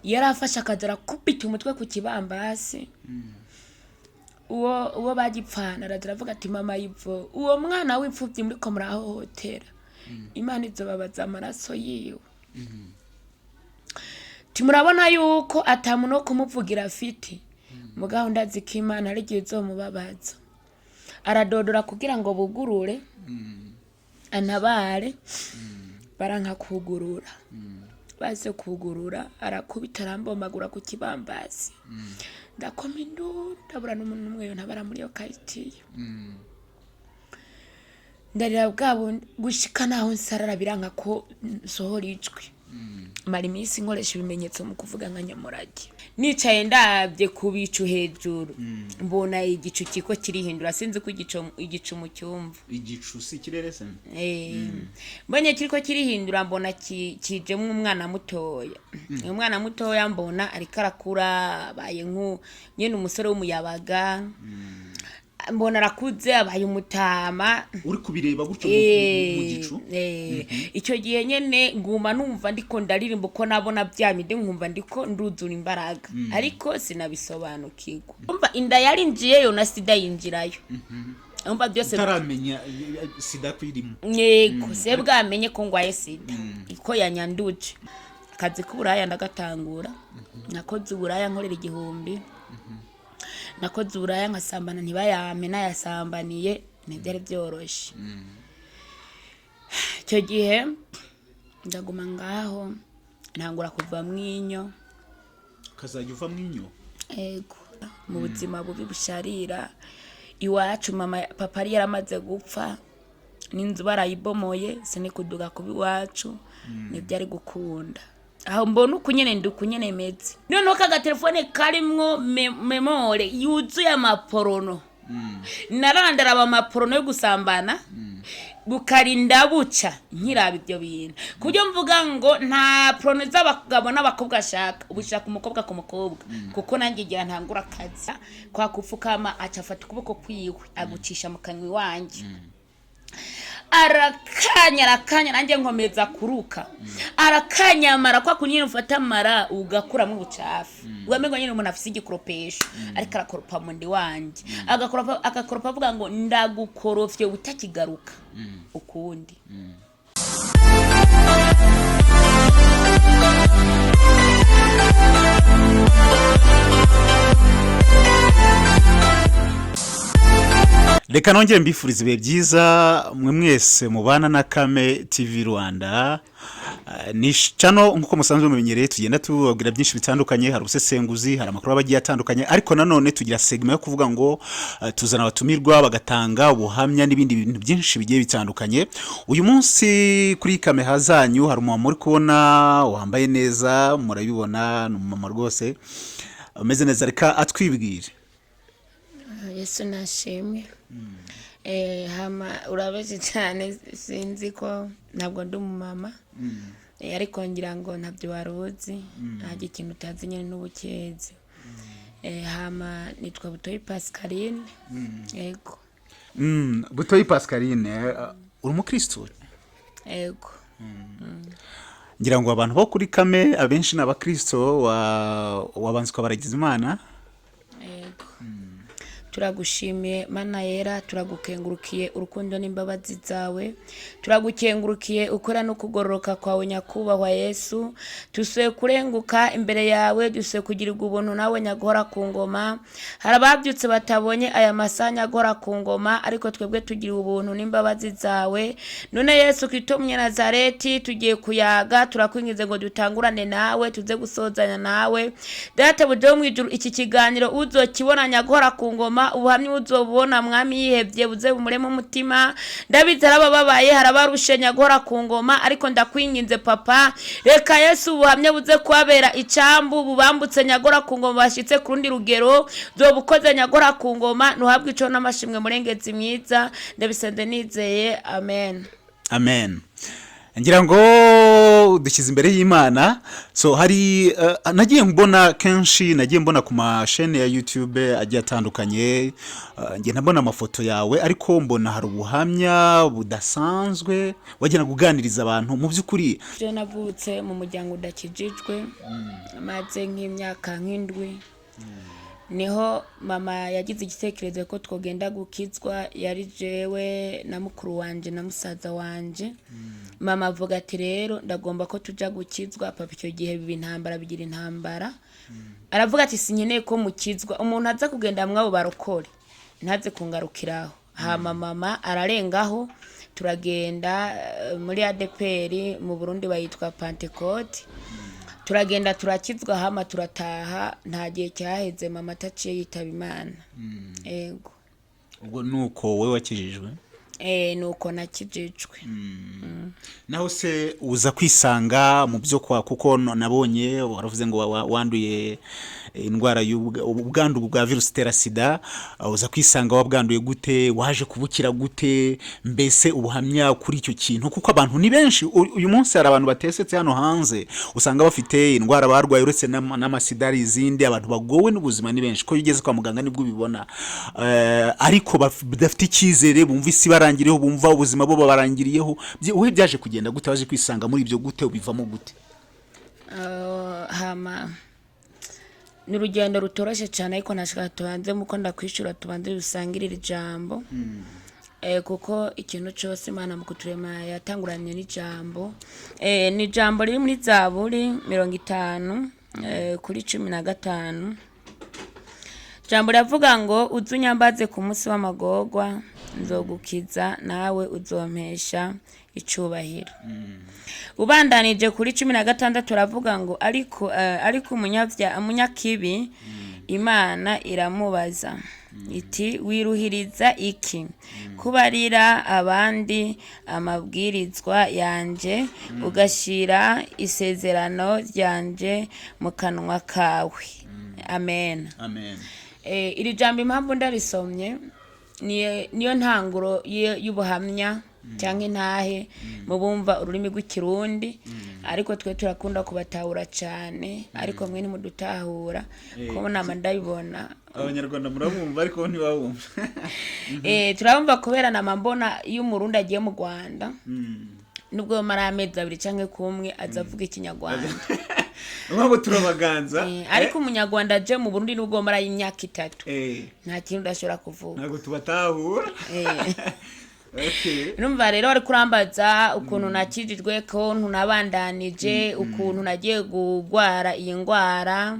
Yarafashe akaza arakubita umutwe ku kibambasi. Uwo bagipfana araza aravuga ati: "Mama yivo, uwo mwana w'imfubyi muriko murahohotera, Imana izobabaza amaraso yiwe." Timurabona yuko atamuntu wo kumuvugira afite, mugabo ndazi ko Imana ari igihe izomubabaza. Aradodora kugira ngo bugurure antabare, baranka kugurura. Baze kugurura, arakubita, arambomagura ku kibambasi, ndakoma induru, ndabura n'umuntu n'umwe yontabara muri iyo karitiye. Ndarira bwa bundi gushika naho nsarara, biranka ko nsohora ijwi. Mara iminsi nkoresha ibimenyetso mu kuvuga nka nyamurage. Nicaye ndabye ku bicu hejuru, mbona igicu kiko kirihindura. Sinzi ko igicu mu cyumva. Igicu si ikirere se? Mbonye kiriko kirihindura, mbona kijemwo umwana mutoya. Umwana mutoya mbona ariko arakura, abaye nku nyene umusore w'umuyabaga. Mbona arakuze, abaye umutama. Uri kubireba gutyo mu gicu? Icyo gihe nyene nguma numva ndiko ndaririmba uko nabona bya bindi, nkumva ndiko nduzura imbaraga, ariko sinabisobanukirwa. Umva, inda yarinjiyeyo na sida yinjirayo, umva byose. Utaramenya sida ko irimo? Yego, se bwamenye ko ngwaye sida, ko yanyanduje. Akazi k'uburaya ndagatangura. Nakoze uburaya nkorera 1000. Nakoze uburaya nkasambana ntibayame, nayasambaniye. Ntibyari byoroshe icyo gihe. Ndaguma ngaho, ntangura kuva mwinyo. Ukazajya uva mwinyo? Ego, mu buzima bubi busharira. Iwacu mama, papa yari yaramaze gupfa, n'inzu barayibomoye, sinikuduga kuba iwacu, ntibyari gukunda. Aho mbona uku nyene ndi, uku nyene meze. Noneho kagatelefone karimwo mémoire yuzuye amaporono, narandaraba amaporono yo gusambana, bukarinda buca nkiraba ibyo bintu, ku buryo mvuga ngo nta porono z'abagabo n'abakobwa ashaka, ubu ushaka umukobwa ku mukobwa, kuko nanjye igira ntangura akazi kwa kupfukama. Aca afata ukuboko kwiwe agucisha mu kanwa iwanjye, arakanya, arakanya, nanjye nkomeza kuruka, arakanyamara kwa kundi nyine ufata amara ugakuramo ubucafu, wamengo nyine umuntu afise igikoropesho, ariko arakoropa mu ndi wanje, agakoropa, agakoropa, avuga ngo: "Ndagukorofye utakigaruka ukundi." Reka nongere mbifuriza ibihe byiza mwe mwese mubana na Kame TV Rwanda. Ni channel nk'uko musanzwe mumenyereye, tugenda tubabwira byinshi bitandukanye. Hari ubusesenguzi, hari amakuru aba agiye atandukanye, ariko nanone tugira segment yo kuvuga ngo tuzana abatumirwa bagatanga ubuhamya n'ibindi bintu byinshi bigiye bitandukanye. Uyu munsi kuri kamera zanyu hari umumama uri kubona wambaye neza, murabibona, ni umumama rwose ameze neza. Reka atwibwire. Yesu nashimwe. Hama urabeje cyane. Sinzi ko ntabwo ndi umumama, ariko ngira ngo ntabyo wari uzi. Nta ikintu utazi nyine n'ubukezi. Hama nitwa Butoyi Pascaline, yego. Butoyi Pascaline, uri umukristo? Yego. Ngira ngo abantu bo kuri Kame abenshi ni abakristo. Wabanza ukabaragiza Imana? Yego. Turagushimiye Mana yera, turagukengurukiye urukundo n'imbabazi zawe, turagukengurukiye ukora no kugororoka kwawe. Nyakubahwa Yesu, dusuye kurenguka imbere yawe, dusuye kugirirwa ubuntu nawe nyaguhora ku ngoma. Hari ababyutse batabonye aya masaha, nyaguhora ku ngoma, ariko twebwe tugira ubuntu n'imbabazi zawe. None Yesu Kristo Munyanazareti, tugiye kuyaga, turakwingize ngo dutangurane nawe tuze gusozanya nawe. Data buja wo mu ijuru, iki kiganiro uzokibona, nyaguhora ku ngoma, ubuhamya uzobubona, Mwami, yihebye buze bumureme umutima. Ndabizi hari abababaye, hari abarushe, nyaguhora ku ngoma, ariko ndakwinginze Papa, reka Yesu ubuhamya buze kuhabera icambu bubambutse, nyaguhora ku ngoma, bashitse ku rundi rugero. Zobukoze, nyaguhora ku ngoma, ntuhabwe ico n'amashimwe. Murengezi mwiza, ndabisenze nizeye, amen. Amen. Ngira ngo dushyize imbere y'Imana. So hari nagiye mbona kenshi, nagiye mbona ku mashene ya YouTube agiye atandukanye, ngenda mbona amafoto yawe, ariko mbona hari ubuhamya budasanzwe wagenda kuganiriza abantu mu by'ukuri. Je navutse mu muryango udakijijwe, maze nk'imyaka nk'indwi niho mama yagize igitekerezo ko twogenda gukizwa. Yari jewe na mukuru wanje na musaza wanje. Mama avuga ati: "Rero ndagomba ko tuja gukizwa." Papa icyo gihe biba intambara, bigira intambara, aravuga ati: "Sinkeneye ko mukizwa, umuntu aza kugenda mwabo barokore ntaze kungarukiraho." Hama mama ararengaho, turagenda muri ADPR, mu Burundi bayitwa Pentecote. Turagenda turakizwa, hama turataha. Nta gihe cyaheze mama ataciye yitaba Imana. Ego. Ubwo nuko wowe wakijijwe? Nuko nakijijwe. Naho se uza kwisanga mu byo kwa, kuko nabonye waravuze ngo wanduye indwara y'ubwandu bwa virusi itera sida, uza kwisanga wabwanduye gute? Waje kubukira gute? Mbese ubuhamya kuri icyo kintu, kuko abantu ni benshi. Uyu munsi hari abantu batesetse hano hanze, usanga bafite indwara barwaye, uretse n'amasida hari izindi. Abantu bagowe n'ubuzima ni benshi, ko iyo ugeze kwa muganga nibwo ubibona. Ariko badafite icyizere, bumva isi barangiriyeho, bumva ubuzima bo babarangiriyeho. Wowe byaje kugenda gute? Waje kwisanga muri ibyo gute? Ubivamo gute? Hama ni urugendo rutoroshye cyane, ariko nashaka tubanze muko ndakwishura, tubanze dusangirire ijambo. Kuko ikintu cyose Imana mu kuturema yatanguranye n'ijambo. Ni ijambo riri muri Zaburi 50 kuri 15. Ijambo riravuga ngo: "Uze unyambaze ku munsi w'amagorwa, nzogukiza, nawe uzompesha icubahiro." Ubandanije kuri 16 aravuga ngo: Ariko umunyakibi Imana iramubaza iti: 'Wiruhiriza iki kubarira abandi amabwirizwa yanje, ugashyira isezerano ryanje mu kanwa kawe?'" Amen. Amen. Iri jambo impamvu ndarisomye, niyo ntanguro y'ubuhamya cyangwa intahe mu bumva ururimi rw'Ikirundi, ariko twe turakunda kubatahura cyane, ariko mwe ntimudutahura ko nama ndabibona. Abanyarwanda murabumva ariko ntibabumva. Turabumva kubera nama mbona iyo Umurundi agiye mu Rwanda, nubwo yomara amezi 2 cyangwa kumwe, aza avuga Ikinyarwanda. Ntabwo turabaganza. Ariko Umunyarwanda aje mu Burundi, nubwo yomara imyaka 3, nta kintu udashobora kuvuga. Ntabwo tubatahura. Okay. Numva rero wari kurambaza ukuntu nakijijwe, ko ntunabandanije, ukuntu nagiye gugwara iyi ndwara.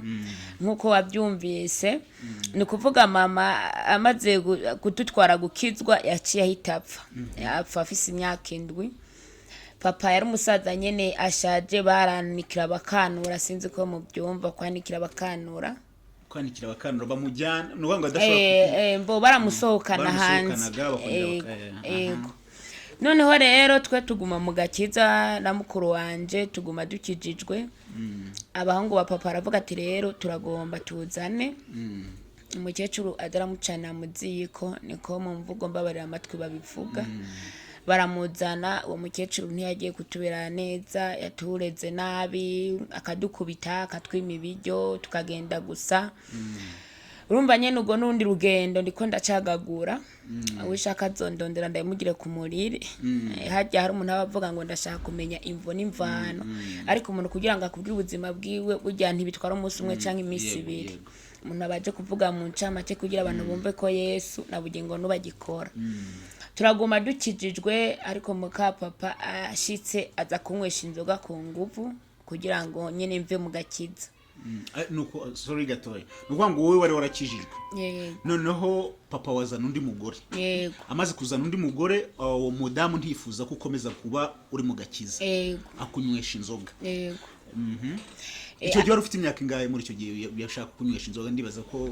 Nk'uko wabyumvise, ni ukuvuga mama amaze kudutwara gukizwa yaciye ahita apfa, apfa afise imyaka 7. Papa yari umusaza nyene ashaje, baranikira bakanura, sinzi ko mubyumva, kwanikira bakanura. Kwanikira bakanura, bamujyana, ni ukuvuga ngo adashobora Mbo baramusohokana hanze. Baramusohokanaga, bakongera Ego. Noneho rero twe tuguma mu gakiza na mukuru wanje, tuguma dukijijwe. Abahungu ba papa aravuga ati: "Rero turagomba tuzane umukecuru adaramucana mu ziko." Niko mu mvugo, mbabarira amatwi, babivuga. Baramuzana. Uwo mukecuru ntiyagiye kutubera neza, yatureze nabi, akadukubita, akatwima ibiryo, tukagenda gusa. Urumva nyene ubwo n'urundi rugendo ndiko ndacagagura. Uwishaka azondondera ndabimugire ku muriri. Harya hari umuntu aba avuga ngo ndashaka kumenya imvo n'imvano, ariko umuntu kugira ngo akubwire ubuzima bwiwe burya ntibitwara umunsi umwe canke iminsi 2. Umuntu aba aje kuvuga mu ncamake kugira abantu bumve ko Yesu na bugingo n'ubagikora. Turaguma dukijijwe, ariko muka papa ashitse aza kunywesha inzoga ku nguvu kugira ngo nyene mve mu gakiza. Nuko sorry gatoya, ni ukuvuga ngo wowe wari warakijijwe, Yego. noneho papa wazana undi mugore. Yego. Amaze kuzana undi mugore, uwo mudamu ntiyifuza ko ukomeza kuba uri mu gakiza, Yego. akunywesha inzoga. Yego. Icyo gihe wari ufite imyaka ingahe? Muri icyo gihe yashaka kunywesha inzoga, ndibaza ko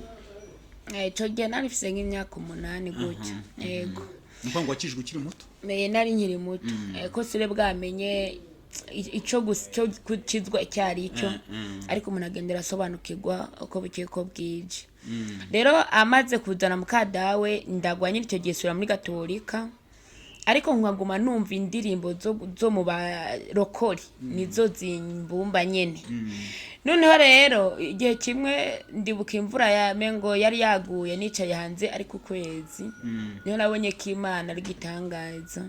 Ico gihe nari mfise nk'imyaka 8 gutya, yego. Ni ukuvuga ngo wakijijwe ukiri muto. Nari nkiri muto. Ko sire bwamenye ico ico gukizwa icyo ari cyo, ariko umuntu agenda arasobanukirwa uko bukeye ko bwije. Rero amaze kuzana mukadawe, ndagwa nyine icyo gihe sura muri Gatolika. Ariko nkaguma numva indirimbo zo mu barokori nizo zimbumba nyene. Noneho rero igihe kimwe ndibuka imvura ya mengo yari yaguye, nicaye hanze ariko ukwezi, niho nabonye ko Imana ari igitangaza.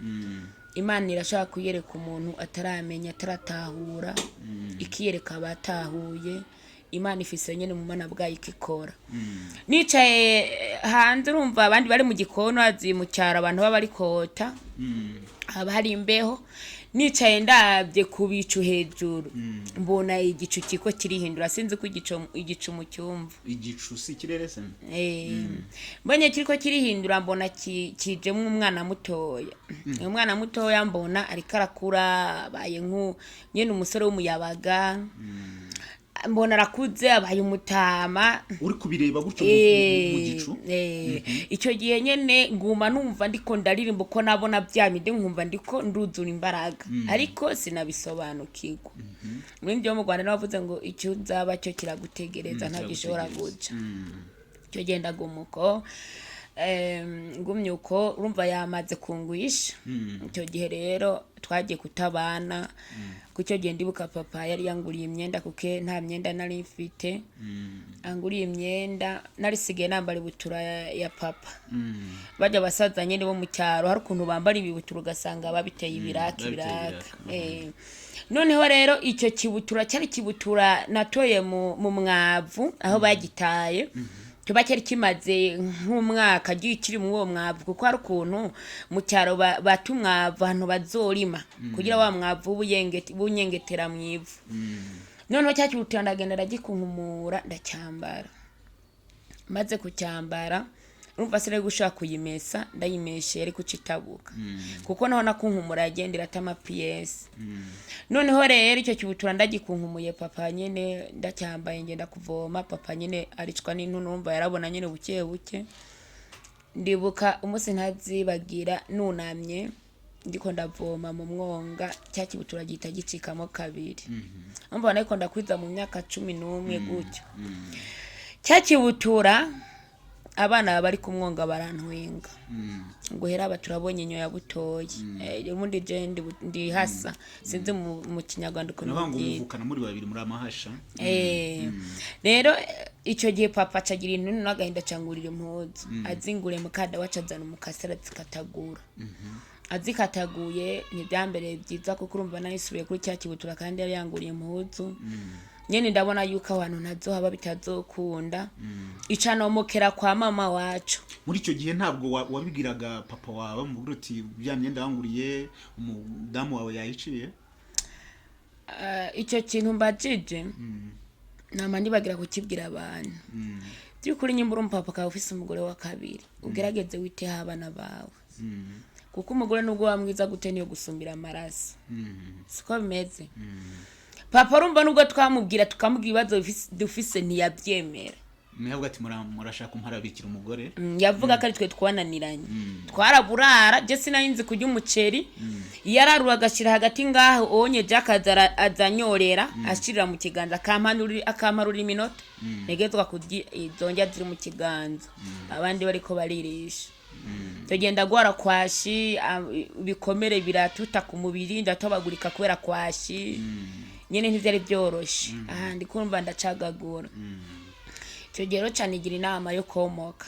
Imana irashaka kuyereka umuntu ataramenya, ataratahura, ikiyereka abatahuye. Imana ifise nyene mu mana bwayo ikikora. Nicaye hanze, urumva abandi bari mu gikoni, wazi mu cyaro abantu baba bari kota, haba hari imbeho. Nicaye ndabye ku bicu hejuru, mbona igicu kiko kirihindura. Sinzi ko igicu mu cyumva. Igicu si ikirere se? Mbonye kiriko kirihindura, mbona kijemwo umwana mutoya. Umwana mutoya mbona ariko arakura, abaye nku nyene umusore w'umuyabaga. Mbona arakuze, abaye umutama. Uri kubireba gutyo mu gicu? Icyo gihe nyene nguma numva ndiko ndaririmba uko nabona bya bindi, nkumva ndiko nduzura imbaraga, ariko sinabisobanukirwa. Muri byo mu Rwanda nabavuze ngo icyo nzaba cyo kiragutegereza, ntagishobora guca. Icyo gihe ndaguma uko, ngumye uko, urumva yamaze kungwisha. Icyo gihe rero twagiye kutabana. Kucyo gihe ndibuka papa yari yanguriye imyenda, kuko nta myenda nari mfite. Anguriye imyenda, narisigaye nambara ibutura ya papa. Bajya abasaza nyene bo mu cyaro, hari ukuntu bambara ibibutura ugasanga babiteye ibiraka. Babiteye ibiraka. Ibiraka. Noneho rero icyo kibutura cyari kibutura natoye mu mwavu aho bagitaye, kiba cyari kimaze nk'umwaka kiri muri uwo mwavu, kuko hari ukuntu mu cyaro bata umwavu ahantu bazorima kugira wa mwavu ubunyengetera mu ivu. Noneho cya kibutura ndagenda ndagikunkumura, ndacyambara. Maze kucyambara, urumva sinari gushaka kuyimesa, ndayimeshe yari kucitabuka, kuko naho nakunkumura yagenda irata amapiyesi. Noneho rero icyo kibutura ndagikunkumuye, papa nyene ndacyambaye, ngenda kuvoma. Papa nyene aricwa n'intuntu, urumva yarabona nyene buke buke. Ndibuka umunsi ntazibagira, nunamye ndiko ndavoma mu mwonga, cya kibutura gihita gicikamo kabiri. Urumva nariko ndakwiza mu myaka 11 gutyo. Cya kibutura abana bari kumwonga barantwenga ngo hera aba turabonye inyo ya butoyi. Ubundi je ndi hasa, sinzi mu Kinyarwanda ukuntu Navuga ngo babyita. muvukana muri babiri, muri amahasha. Rero icyo gihe papa acagira intuntu n'agahinda, acangurira impuzu, azinguriye mukanda wacu azana umukasi, arazikatagura. Azikataguye ntibyambereye byiza, kuko urumva narisubiye kuri cya kibutura kandi yari yanguriye impuzu nyene. Ndabona yuko abantu ntazohaba bitazokunda, icanomokera kwa mama wacu. Muri icyo gihe ntabwo wabibwiraga papa wawe, mubwira uti bya myenda wanguriye umudamu wawe yayiciye? Icyo kintu mbajije, nama ndibagira kukibwira abantu. By'ukuri nyimba uri umupapa ukaba ufise umugore wa kabiri, ugerageze witeho abana bawe, kuko umugore nubwo waba mwiza gute niyo gusumbira amaraso. Siko bimeze? Papa urumva nubwo twamubwira, tukamubwira ibibazo dufise, ntiyabyemera. Mwebwe ati murashaka umparabikira umugore. Yavuga ko ari twe twananiranye, twaraburara. Je sinari nzi kurya umuceri. Yararura agashyira hagati ngaho onye, Jack aza azanyorera, ashirira mu kiganza, akamparura iminota ntegezwa kurya izo ndya ziri mu kiganza, abandi bariko baririsha. Tugenda gwara kwashi, ibikomere biratuta ku mubiri, ndatobagurika kubera kwashi nyene. Ntivyari byoroshe. Aha ndi kumva ndacagagura. Icyo gihe rero canigira inama yo komoka.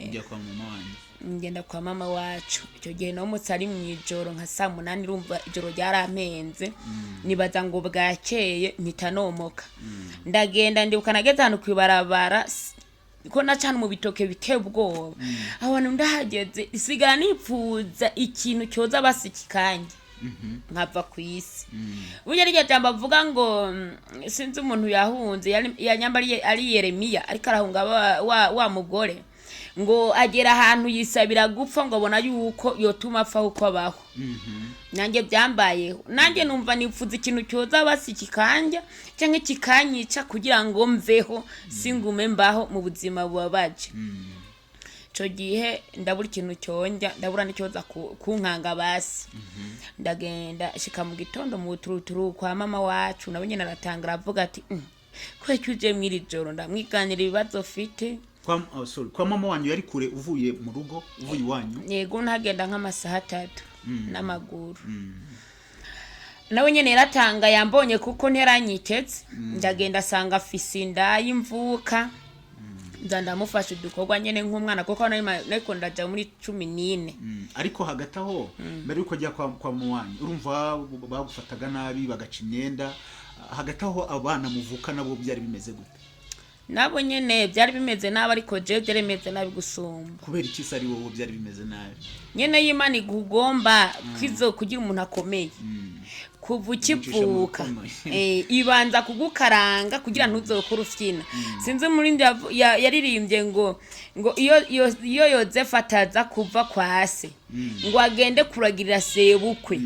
Ujya kwa mama wanjye? Ngenda kwa mama wacu. Icyo gihe nomutse ari mu ijoro nka saa 8, urumva ijoro ryarampenze, nibaza ngo bwakeye, mpita nomoka ndagenda. Ndibuka nageze ahantu kw'ibarabara, ko nacana mu bitoke biteye ubwoba. Aho hantu ndahageze, isigara nipfuza ikintu cyoza basi kikanjye nkava ku isi. Burya rirya jambo avuga ngo sinzi umuntu yahunze yanyamba ari Yeremiya, ariko arahunga wa mugore, ngo agera ahantu yisabira gupfa, ngo abona yuko yotuma apfa uko abaho. Nanjye byambayeho, nanjye numva nipfuza ikintu cyoza basi kikanja cyangwa kikanyica kugira ngo mveho, singume mbaho mu buzima bubabaje. Ico gihe ndabura ikintu cyonja, ndabura n'icyoza kunkanga basi. Ndagenda shika mu gitondo mu turuturu kwa mama wacu, nawe nyene aratanga, aravuga ati: "Kubera uje mw'iri joro?" Ndamwiganira ibibazo mfite. Kwa, oh, sorry, kwa mama wanyu yari kure uvuye mu rugo, uvuye iwanyu? Yego, ntagenda nk'amasaha 3 n'amaguru. Nawe nyene yaratanga yambonye kuko nteranyiteze. Ndagenda asanga afise inda y'imvuka, nza ndamufasha udukorwa nyene nk'umwana, kuko nariko ndaja muri 14. Ariko hagati aho, mbere yuko ajya kwa mama wanyu, urumva bagufataga nabi, bagaca imyenda. Hagati aho abana muvuka nabo byari bimeze gute? Nabo nyene byari bimeze nabi, ariko jewe byari bimeze nabi gusumba. Kubera iki se ari wowe byari bimeze nabi? Nyene y'Imana igugomba kwizo kugira umuntu akomeye kuva ukivuka. Ukomeye. Ibanza kugukaranga kugira ntuzokore ufyina. Sinzi umurindi yaririmbye ngo iyo Yozefu ataza kuva kwa se ngo agende kuragirira sebukwe,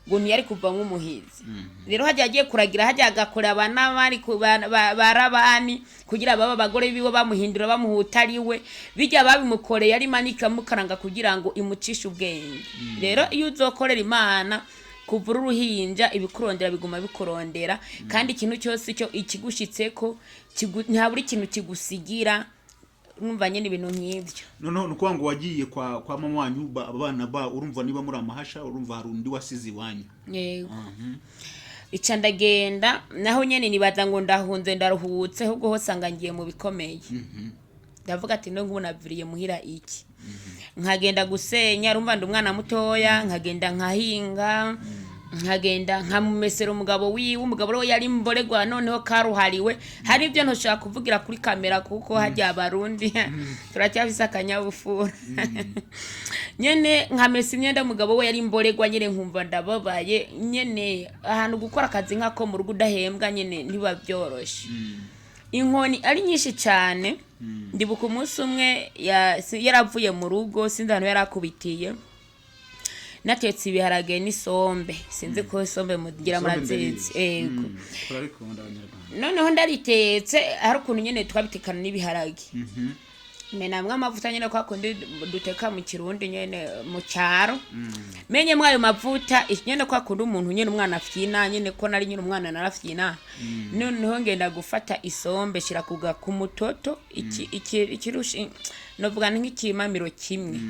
ngo ntiyari kuva nk'umuhizi. Rero hajya agiye kuragira, hajya agakora abana bari ba Labani kugira babe abagore biwe, bamuhindura bamuhuta ari we. Bijya babimukoreye ari Imana ikamukaranga kugira ngo imucishe ubwenge. Rero iyo uzokorera Imana kuva uri uruhinja, ibikurondera biguma bikurondera, kandi ikintu cyose icyo ikigushitseko ntabura ikintu kigusigira. Numva nyine ibintu nk'ibyo. Noneho ni ukuvuga ngo wagiye kwa mama wanyu, abana ba urumva niba muri amahasha, urumva hari undi wasize iwanyu? Yego. Ica ndagenda, naho nyene nibaza ngo ndahunze ndaruhutse, ahubwo hose anga ngiye mu bikomeye. Ndavuga ati no ngubu naviriye muhira iki, nkagenda gusenya. Urumva ndi umwana mutoya, nkagenda nkahinga, nkagenda nkamumesera umugabo wiwe. Umugabo we yari mboregwa, noneho karuhariwe. Hari ibyo ntoshobora kuvugira kuri kamera kuko hajya Abarundi turacyafise akanyabufura. Nyene nkamesa imyenda y'umugabo we yari imboregwa nyene, nkumva ndababaye nyene. Ahantu gukora akazi nk'ako mu rugo udahembwa nyene ntibiba byoroshe, inkoni ari nyinshi cyane. Ndibuka umunsi umwe yaravuye mu rugo, sinzi ahantu yarakubitiye, natetse ibiharage n'isombe. Sinzi ko isombe mugira Isombe. Murazizi? Ego. Turabikunda Abanyarwanda. Noneho ndaritetse, hari ukuntu nyene twabitekana n'ibiharage, menamwe amavuta nyene kwa kundi duteka mu Kirundi nyene mu cyaro. Menye mwayo mavuta nyene kwa kundi umuntu nyene umwana afyina nyene, ko nari nyene umwana narafyina. Noneho ngenda gufata isombe shira kuga ku mutoto iki iki ikirushi, novuga ni nk'ikimamiro kimwe.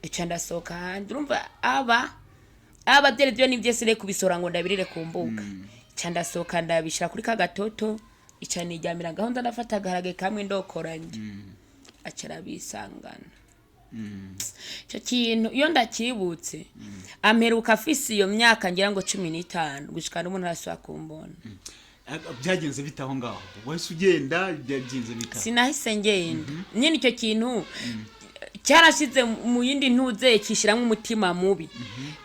Ica ndasohoka hanze. Urumva aba byari byo ni byese kubisora ngo ndabirire ku mbuga. Ica ndasohoka ndabishira kuri ka gatoto, ica niryamira gahunda, ndafata agaharage kamwe ndokoranye, aca arabisangana. Icyo kintu iyo ndakibutse, amperuka afise iyo myaka ngira ngo 15, gushika n'ubu ntarasubira kumbona. Byagenze bite aho ngaho? Wahise ugenda? Byagenze bite? Sinahise ngenda nyine. Icyo kintu cyarashize mu yindi ntuze, kishyiramo umutima mubi,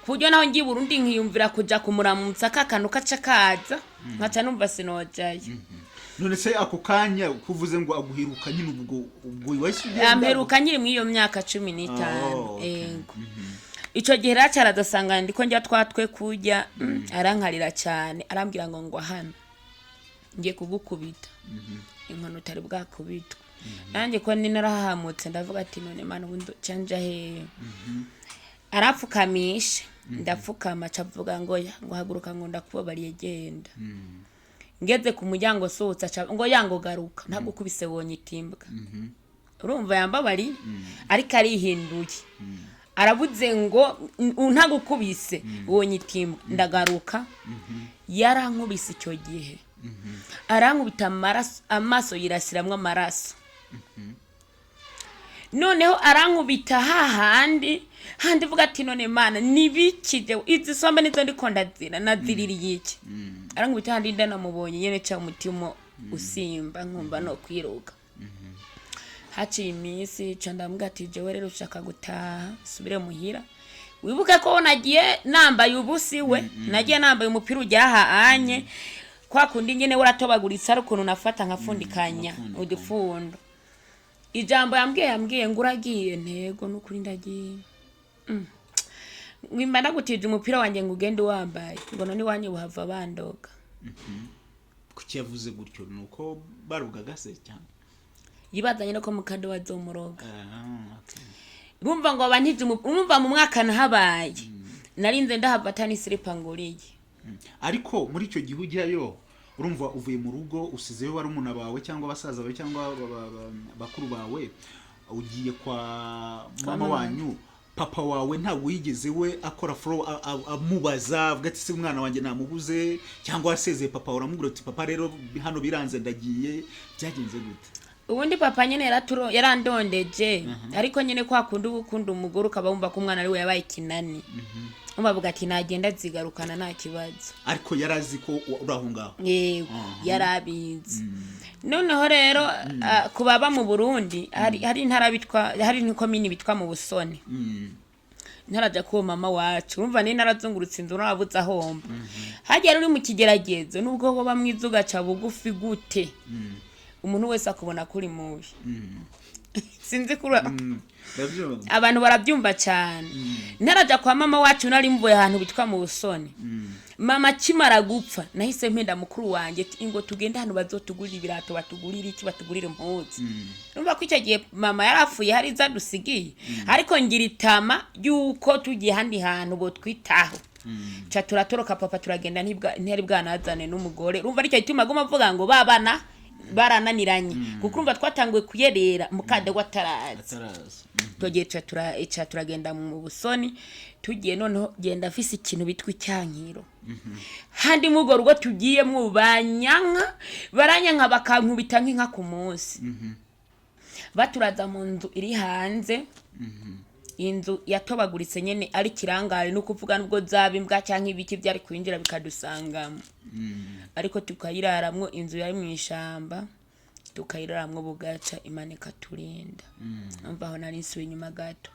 ku buryo naho ngiye i Burundi nkiyumvira kuja kumuramutsa, ka kantu kaca kaza nkaca numva sinojayo. None se ako kanya kuvuze ngo aguheruka nyine, ubwo wahise ugenda? Amperuka nkiri muri iyo myaka 15. Oh, okay. Ego. Icyo gihe rero aradasanga ndiko njya twatwe kurya, arankarira cyane, arambwira ngo hano ngiye kugukubita inkono utari bwakubitwe. Nanjye ko ni narahahamutse, ndavuga ati none Mana, ubu canja hehe? Arapfukamisha, ndapfukama, aca avuga ngo ya ngo haguruka, ngo ndakubabariye, genda. Ngeze ku muryango sohotse, aca ngo ya ngo garuka ntagukubise wonye itimbwa. Urumva yambabariye, ariko arihinduye, arabuze ngo ntagukubise wonye itimbwa. Ndagaruka, yarankubise icyo gihe, arankubita amaraso, amaso yirasiramwo amaraso. Noneho arankubita hahandi handi vuga ati none Mana, nibiki jewe? Izi sombe nizo ndiko ndazira, naziririye iki? Arankubita handi ndanamubonye nyene, ca umutima usimba, nkumva no kwiruka. Haciye iminsi, ca ndamubwira ati jewe rero ushaka gutaha subire muhira. Wibuke ko nagiye nambaye ubusi, we nagiye nambaye umupira ujya anye kwa kundi nyene waratobaguritse, ari ukuntu nafata nkafundikanya udufundo. Ijambo yambwiye ngo uragiye? Ntego nukuri ndagiye. Ngimba ndagutije umupira wanjye ngo ugende wambaye, ngo none iwanyu buhava bandoga. Kuki yavuze gutyo? Ni uko barugaga se cyane? Yibazanye no ko mukado wazomuroga. Ah, okay. Urumva ngo abantije urumva mu mwaka nahabaye, narinze ndahava atani silipa nguriye. Ariko muri icyo gihe ujyayo Urumva uvuye mu rugo, usizeyo barumuna bawe cyangwa basaza bawe cyangwa bakuru bawe, ugiye kwa mama mama. wanyu. Papa wawe ntabwo yigeze we akora follow amubaza avuga ati: "Se umwana wanjye namubuze?" Cyangwa wasezeye papa uramubwira uti: "Papa, rero hano biranze, ndagiye"? Byagenze gute? Ubundi papa nyine yarandondeje, ariko nyine kwa kundi uba ukunda umugore, ukaba wumva ko umwana ari we yabaye ikinani, bavuga ati nagenda azigarukana, nta kibazo. Ariko yari azi ko uri aho ngaho? Yego, yari abizi. Noneho rero ku baba mu Burundi, hari intara bitwa, hari n'ikomini bitwa mu Busoni. Ntarajya kuwo mama wacu, urumva ni narazungurutse inzu, narabuze ahomba. Hajya uri mu kigeragezo, nubwo woba mwiza ugaca bugufi gute, umuntu wese akubona ko uri mubi. Sinzi kuri Ndabyumva. Abantu barabyumva cyane. Ntarajya kwa mama wacu, nari mvuye ahantu bitwa mu Busoni. Mama akimara gupfa, nahise mpenda mukuru wanjye ati: "Ingo tugende hano bazotugurira ibirato, batugurire iki, batugurire impuzu." Urumva ko icyo gihe mama yarapfuye, hari izo adusigiye, ariko ngira itama y'uko tugiye ahandi hantu botwitaho. Ca turatoroka papa, turagenda, ntiyari bwanazane n'umugore. Urumva aricyo gituma aguma avuga ngo babana barananiranye, kuko urumva twatanguye kuyerera mukadegwa ataraza. Ataraza. Tugiye ca turagenda mu Busoni. Tugiye noneho, genda afise ikintu bitwa icyankiro. Handi muri urwo rugo tugiyemwo, banyanka, baranyanka, bakankubita nk'inka ku munsi. Baturaza mu nzu iri hanze, inzu yatobaguritse nyene, ari kirangare, ni ukuvuga nubwo zaba imbwa cyangwa ibiki byari kwinjira bikadusangamo, ariko tukayiraramwo. Inzu yari mu ishamba, tukayiraramwo bugaca, Imana ikaturinda. Umva aho nari nsubiye inyuma gato.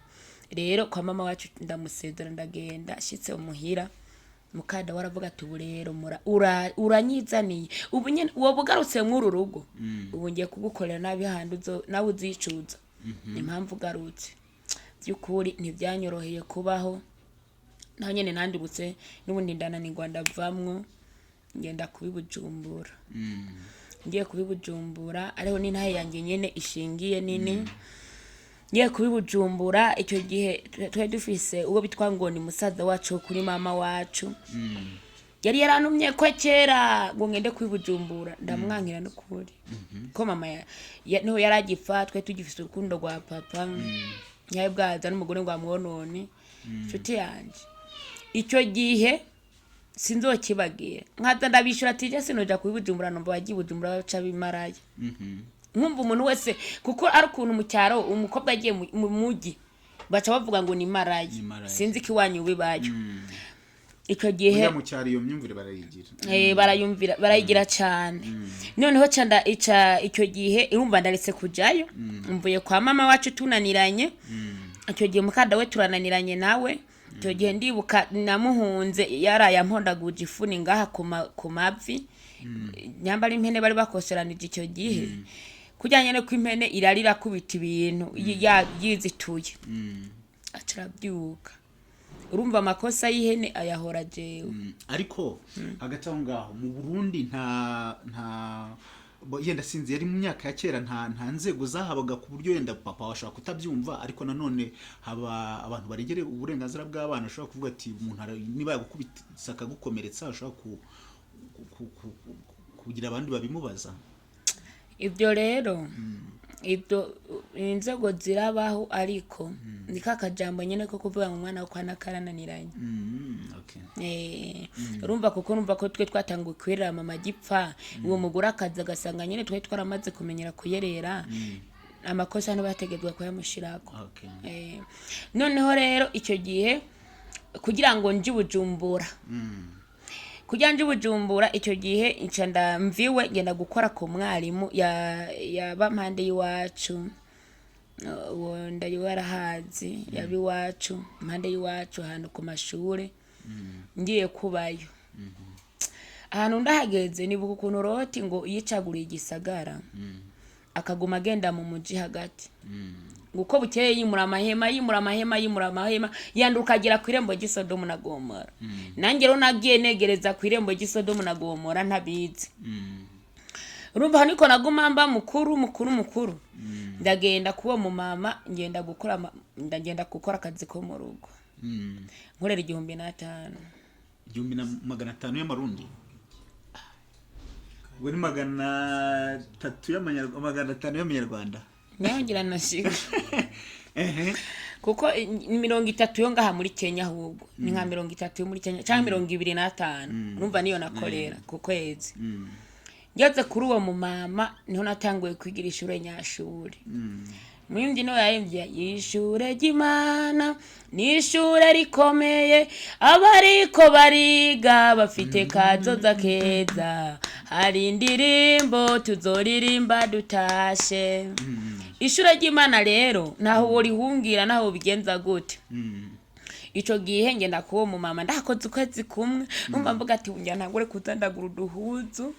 Rero kwa mama wacu ndamusezera, ndagenda. Ashitse umuhira, mukada waravuga ati: "Ubu rero uranyizaniye, ubu nyene woba ugarutse mw'uru rugo, ubu ngiye kugukorera nabi handi nawe uzicuza impamvu ugarutse." By'ukuri ntibyanyoroheye kubaho naho nyene. Nandibutse n'ubundi ndananirwa, ndavamwo, ngenda kubibujumbura. Ngiye kubibujumbura, ariho n'intahe yanjye nyene ishingiye nini. Ngiye kubibujumbura, icyo gihe twari dufise uwo bitwa ngo ni musaza wacu kuri mama wacu, yari yarantumye ko kera ngo ngende kubibujumbura, ndamwankira n'ukuri ko mama niho yari agipfa, twari tugifise urukundo rwa papa, ntiyari bwaza n'umugore ngo amwonone. Inshuti yanje, icyo gihe sinzokibagira. Nkaza ndabishura ati: "Je sinoja kubibujumbura, numva bagiye i Bujumbura baca bimaraye." Nkumva umuntu wese, kuko ari ukuntu mu cyaro umukobwa agiye mu mugi baca bavuga ngo ni maraya. Ni maraya. Sinzi ko iwanyu bibayo icyo gihe. Buriya mu cyaro iyo myumvire barayigira. Barayumvira, barayigira cyane. Noneho ca ica icyo gihe, urumva ndaretse kujayo, mvuye kwa mama wacu tunaniranye. Icyo gihe mukada we turananiranye nawe. Icyo gihe ndibuka namuhunze, yaraye ampondaguje ifuni ngaha ku mavi, nyambara impene bari bakoseranije icyo gihe, kugira nyene ko impene irarira kubita ibintu yizituye, aca arabyuka. Urumva amakosa y'ihene ayahora jewe. Ariko hagati aho ngaho mu Burundi nta yenda sinzi, yari mu myaka ya kera, nta nzego zahabaga ku buryo yenda papa washobora kutabyumva, ariko nanone haba abantu barengera uburenganzira bw'abana, ashobora kuvuga ati umuntu niba yagukubise akagukomeretsa, ashobora kugira abandi babimubaza. Ibyo rero, ibyo inzego zirabaho, ariko ni ka kajambo nyine ko kuvuga ngo umwana wo kwa nakarananiranye. Okay. Urumva, kuko urumva ko twe twatanguye kuyerera mama gipfa, uwo mugore akaza agasanga nyine twari twaramaze kumenyera kuyerera, amakosa ntibategerwa kuyamushirako. Okay. Noneho rero icyo gihe kugira ngo nje i Bujumbura, kugira nje i Bujumbura icyo gihe nca ndamviwe, ngenda gukora ku mwarimu yaba mpande y'iwacu. Uwo ndayo yarahazi, yaba iwacu impande y'iwacu ahantu ku mashure. Ngiye kubayo ahantu, ndahageze nibuka ukuntu Roti ngo yicaguriye igisagara, akaguma agenda mu muji hagati, ngo uko bukeye yimura amahema, yimura amahema, yimura amahema, yanduka agera ku irembo ry'isodomu na Gomora. Nanjye rero nagiye negereza ku irembo ry'isodomu na Gomora ntabizi. Urumva aho niko naguma mba mukuru mukuru mukuru. Ndagenda kuwo mu mama, ngenda gukora ndagenda gukora akazi ko mu rugo, nkorera 1500. 1500 y'amarundi? Ubwo ni 300 y'amanyarwanda, 500 y'amanyarwanda. Nayo ngira nashika. Ehe. Kuko ni 30 yo ngaha muri Kenya, ahubwo ni nka 30 yo muri Kenya cyangwa 25. Urumva niyo nakorera ku kwezi. Ngeze kuri uwo mumama niho natanguye kwigira ishure nyashuri. Mwimvyi niwe yarimvye ishure ry'Imana ni ishure rikomeye, abariko bariga bafite kazoza keza, hari indirimbo tuzoririmba dutashe. Ishure ry'Imana rero ntaho worihungira, naho bigenza gute. Ico gihe ngenda kuwo mumama, ndakoze ukwezi kumwe, numva mvuga ati ngira ntangure kuza ndagura uduhuzu.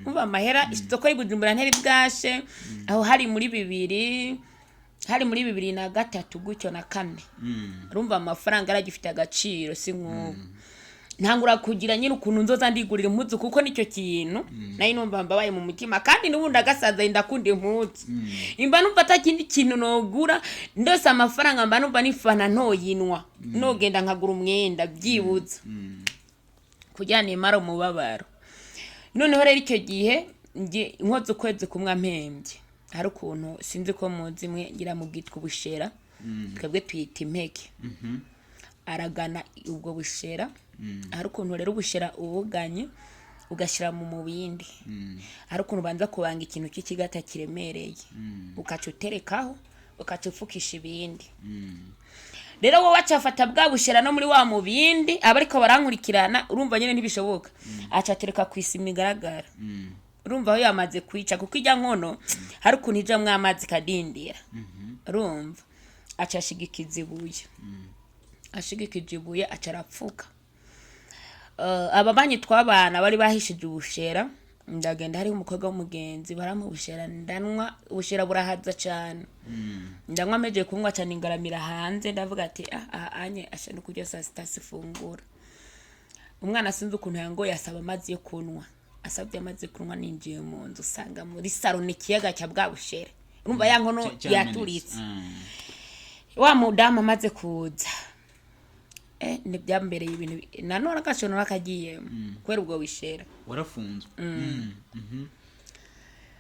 Umva amahera isoko y'Ibujumbura nteri bwashe aho, hari muri 2003 gutyo na kane. Urumva amafaranga aragifite agaciro, si nk'ubu. Ntangura kugira nyine ukuntu nzoza ndigurira impuzu, kuko nicyo kintu nayo numva mbabaye mu mutima. Kandi n'ubundi agasaza ndakunda impuzu, imba numva atakindi kintu nogura ndose amafaranga, mba numva nifana ntoyinwa nogenda nkagura umwenda byibuze kugira nimara umubabaro. Noneho rero icyo gihe nge nkoze ukwezi kumwe ampembye, hari ukuntu sinzi ko muzi mwe ngira mu bwitwa ubushera, twebwe tuyita impeke. Aragana ubwo bushera. Hari ukuntu rero ubushera ubuganye ugashyira mu mubindi, hari ukuntu ubanza kubanga ikintu cy'ikigata kiremereye, ukaca uterekaho, ukaca upfukisha ibindi. Rero wowe acafata bwa bushera no muri wa mubindi aba ariko barankurikirana. Urumva nyine ntibishoboka, aca atereka ku isima igaragara. Urumva aho yamaze kwica, kuko ijya nkono hari ukuntu ijamwo amazi ikadindira. Urumva aca ashigikiza ibuye, ashigikije ibuye aca arapfuka. Ababanyi twabana bari bahishije ubushera. Ndagenda, hariho umukobwa w'umugenzi, barampa ubushera ndanwa. Ubushera burahaza cane. Ndanywa, mejeje kunywa cane ingaramira hanze, ndavuga ati ah, ah, anye asha no kurya saa sita sifungura. Umwana sinzi ukuntu yangoye asaba amazi yo kunywa. Asabye amazi yo kunywa, ninjiye mu nzu usanga muri saro ni ikiyaga cya bwa bushera. Urumva ya nkono yaturitse. Wa mudamu amaze kuza, ntibyambereye ibintu nanone agashobora nakagiyemo kubera ubwo bushera. Warafunzwe?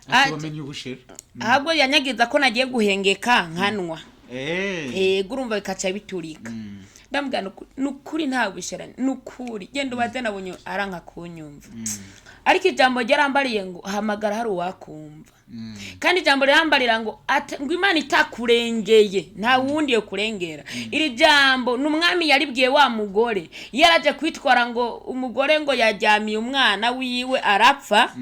Ah, ati wamenye ubushera? Ahubwo yanyagiza ko nagiye guhengeka nkanwa. Ego, urumva bikaca biturika. Ndamubwira nukuri nta bushera, nukuri genda ubaze. Nabonye aranka kunyumva, ariko ijambo ryarambariye ngo hamagara hari uwakumva. Kandi ijambo rirambarira ngo ngo Imana itakurengeye nta wundi yo kurengera. Iri jambo ni umwami yaribwiye wa mugore yaraje kwitwara ngo umugore ngo yajyamiye umwana wiwe arapfa,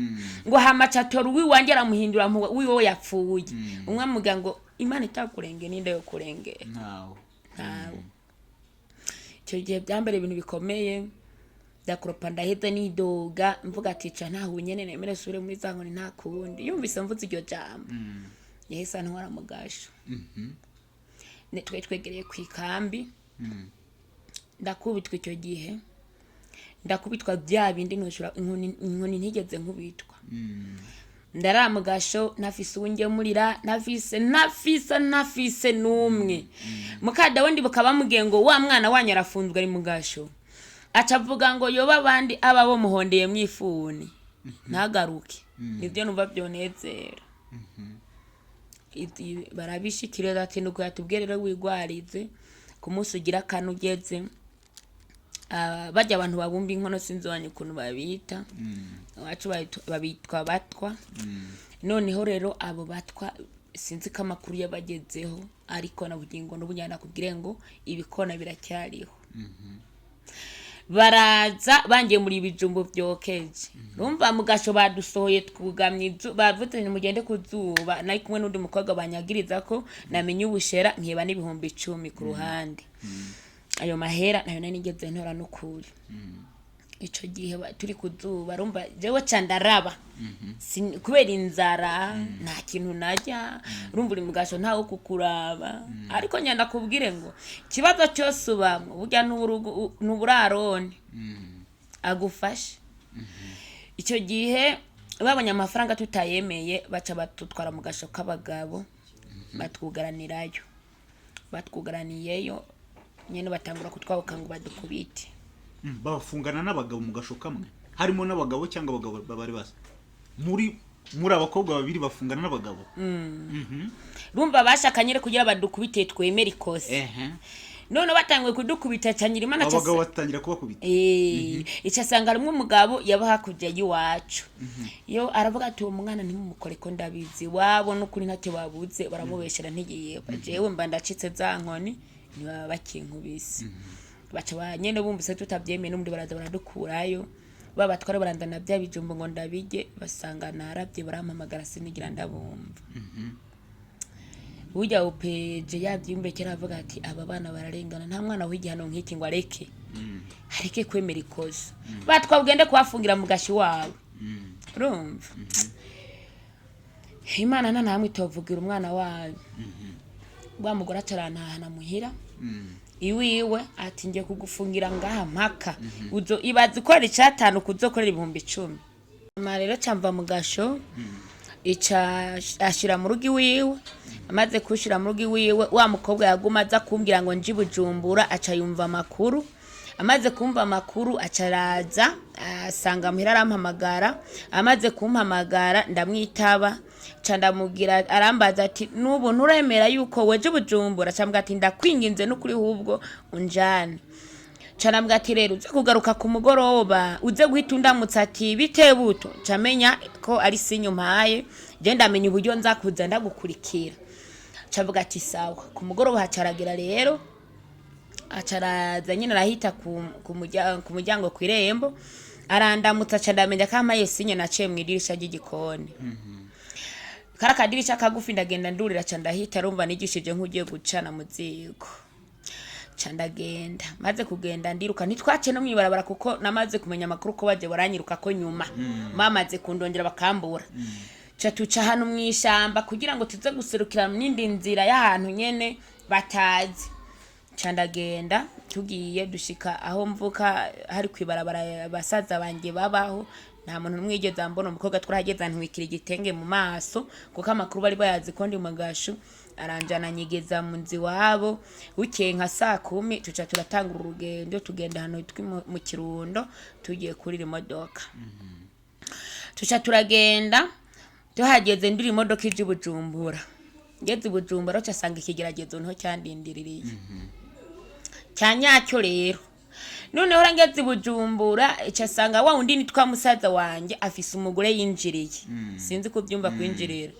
ngo hamacatora uwiwanjye aramuhindura wiwe yapfuye. Umwami amugira ngo Imana itakurengeye ninde yo kurengera? Ntawe. Ntawe. Icyo gihe byambere ibintu bikomeye, ndakoropa ndaheza nidoga, mvuga ati ca ntaho nyene nemere sure muri za nkoni nta kundi. Yumvise mvuze iryo jambo, yahise antwara mu gasho. Twari twegereye ku ikambi. Ndakubitwa icyo gihe, ndakubitwa bya bindi ntushobora, inkoni ntigeze nkubitwa. Ndarara mu gasho ntafise uwungemurira, ntafise n'umwe. Mukada wundi bukaba bamubwiye ngo wa mwana wanyu arafunzwe ari mu gasho, aca avuga ngo yoba abandi aba bo muhondeye mwifuni ntagaruke. Nibyo numva byonezera. Barabishikiriza ati nuko yatubwiye rero wigwarize ku munsi ugira kane ugeze. Ah, bajya abantu babumba inkono, sinzi wanyu ukuntu babita, iwacu babitwa batwa. Noneho rero abo batwa sinzi ko amakuru yabagezeho, ariko na bugingo n'ubu njyana nakubwire ngo ibikona biracyariho. Baraza bangemura ibijumbu byokeje. Urumva mu gasho badusohoye twugamye bavuze ngo mugende ku zuba. Nari kumwe n'undi mukobwa banyagiriza ko namenye ubushera nkiba n'10,000 ku ruhande. Ayo mahera nayo nari nigeze ntora n'ukuri. Ico gihe turi ku zuba, urumva jewe ca ndaraba. Kubera inzara nta kintu narya. Urumva uri mu gasho ntawo kukuraba, ariko ngenda kubwire ngo ikibazo cyose ubamwo burya n'uburaroni agufashe. Icyo gihe babonye amafaranga tutayemeye, baca batutwara mu gasho k'abagabo, batwugaranirayo. Batwugaraniyeyo nyene batangura kutwabuka ngo badukubite. Bafungana n'abagabo mu gasho kamwe, harimo n'abagabo cyangwa abagabo bari basa? Muri abakobwa babiri bafungana n'abagabo? Rumva bashaka nyine kugira badukubite twemere ikosa. None batanguye kudukubita, canyira Imana. Abagabo batangira kubakubita? Eh, ico asanga harimwo umugabo yaba hakurya y'iwacu, yo aravuga ati: "Uwo mwana ntimumukore, ko ndabizi wabo n'ukuri ntacyo babuze, baramubeshera ntiyiyeba." Jewe mba ndacitse za nkoni, ntibaba bakinkubise. Baca ba nyene bumvise tutavyemeye n'ubundi baraza baradukurayo, babatwara barandana bya bijumbu ngo ndabirye, basanga naravye, barampamagara sinigira ndabumva. Burya upeje yavyimbe aravuga ati: "Aba bana bararengana, nta mwana w'igihano nk'iki ngo areke kwemera ikosa, batwabwende kubafungira mu gashi wawe." Urumva Imana nta namwe itovugira umwana wayo. Wa mugore atarantahana muhira iwiwe, ati: "Ngiye kugufungira ngaha mpaka uzo ibaza ukorera icatanu kuzokorera 10,000." Mama rero camva mu gasho, ica ashira mu rugo iwiwe. Amaze kushira mu rugo iwiwe, wa mukobwa yaguma aza kumbwira ngo nje i Bujumbura, aca yumva amakuru. Amaze kumva amakuru, aca araza asanga muhira, arampamagara. Amaze kumpamagara ndamwitaba, ca ndamubwira, arambaza ati: "N'ubu nturemera yuko weje i Bujumbura?" Ca mbwira ati: "Ndakwinginze n'ukuri hubwo unjane." Canambwa ati: "Rero uze kugaruka ku mugoroba, uze guhita undamutsa ati bite buto, camenya ko ari sinyu mpaye, je ndamenya uburyo nza kuza ndagukurikira." Cavuga ati: "Sawa." Ku mugoroba hacaragira rero, acaraza nyine, arahita ku muryango kw'irembo, arandamutsa, ca ndamenya ko ampaye sinye. Naciye mw'idirisha ry'igikoni, kari akadirisha kagufi, ndagenda ndurira, ca ndahita. Arumva nigishije nk'ugiye gucana mu ziko, ca ndagenda. Maze kugenda ndiruka, ntitwace no mwibarabara kuko namaze kumenya amakuru ko baje baranyiruka ko nyuma bamaze kundongera bakambura. Ca tuca ahantu mw'ishamba kugira ngo tuze guserukira n'indi nzira y'ahantu nyene batazi. Ca ndagenda, tugiye dushika aho mvuka hari kwibarabara basaza banje babaho, nta muntu n'umwe yigeze ambona. Umukobwa twarahageze antwikira igitenge mu maso kuko amakuru bari bayazi ko ndi mu gashu. Aranjana anyigeza mu nzu iwabo. Bukeye nka saa 10 tuca turatangura urugendo, tugenda ahantu hitwa mu Kirundo, tugiye kurira imodoka. Tuca turagenda, tuhageze nduri imodoka ije i Bujumbura. Ngeze i Bujumbura ca asanga ikigeragezo niho cyandindiririye cya nyacyo. Rero noneho urangeze i Bujumbura, ica asanga wa wundi nitwa musaza wanjye afise umugore yinjiriye, sinzi kubyumva kwinjirira,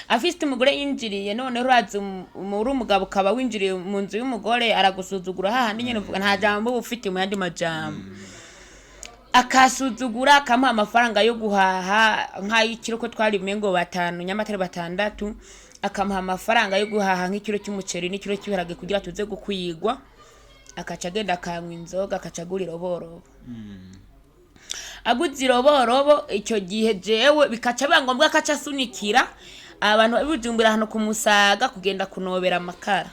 afise umugore yinjiriye. Noneho urazi uri umugabo ukaba winjiriye mu nzu y'umugore, aragusuzugura hahandi nyene uvuga nta jambo uba ufite. Mu yandi majambo, akasuzugura, akamuha amafaranga yo guhaha nk'ay'ikiro, ko twari ngo batanu nyamatare batandatu, akamuha amafaranga yo guhaha nk'ikiro cy'umuceri n'ikiro cy'ibiharage kugira tuze gukwigwa, akaca agenda akanywa inzoga, akaca agura iroborobo. Aguze iroborobo icyo gihe, jewe bikaca biba ngombwa akaca asunikira abantu babijumbura ahantu ku Musaga kugenda kunobera amakara.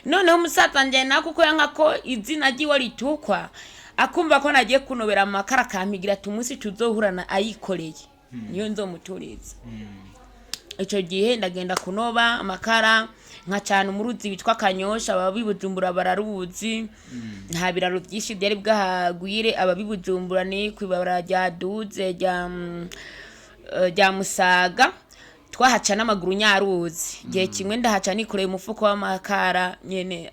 Noneho umusaza wanje nawe, kuko yanka ko izina ryiwe ritukwa, akumva ko nagiye kunobera amakara, akampigira ati: "Umunsi tuzohurana ayikoreye niyo nzomuturiza." Icyo gihe ndagenda kunoba amakara, nkacana umuruzi witwa Kanyosha. Ababibujumbura bararuzi, nta biraro byinshi byari bwahagwire. Ababibujumbura ni kwibabara rya duze rya Musaga, twahaca n'amaguru nyaruzi. Igihe kimwe ndahaca nikoreye umufuko w'amakara nyene,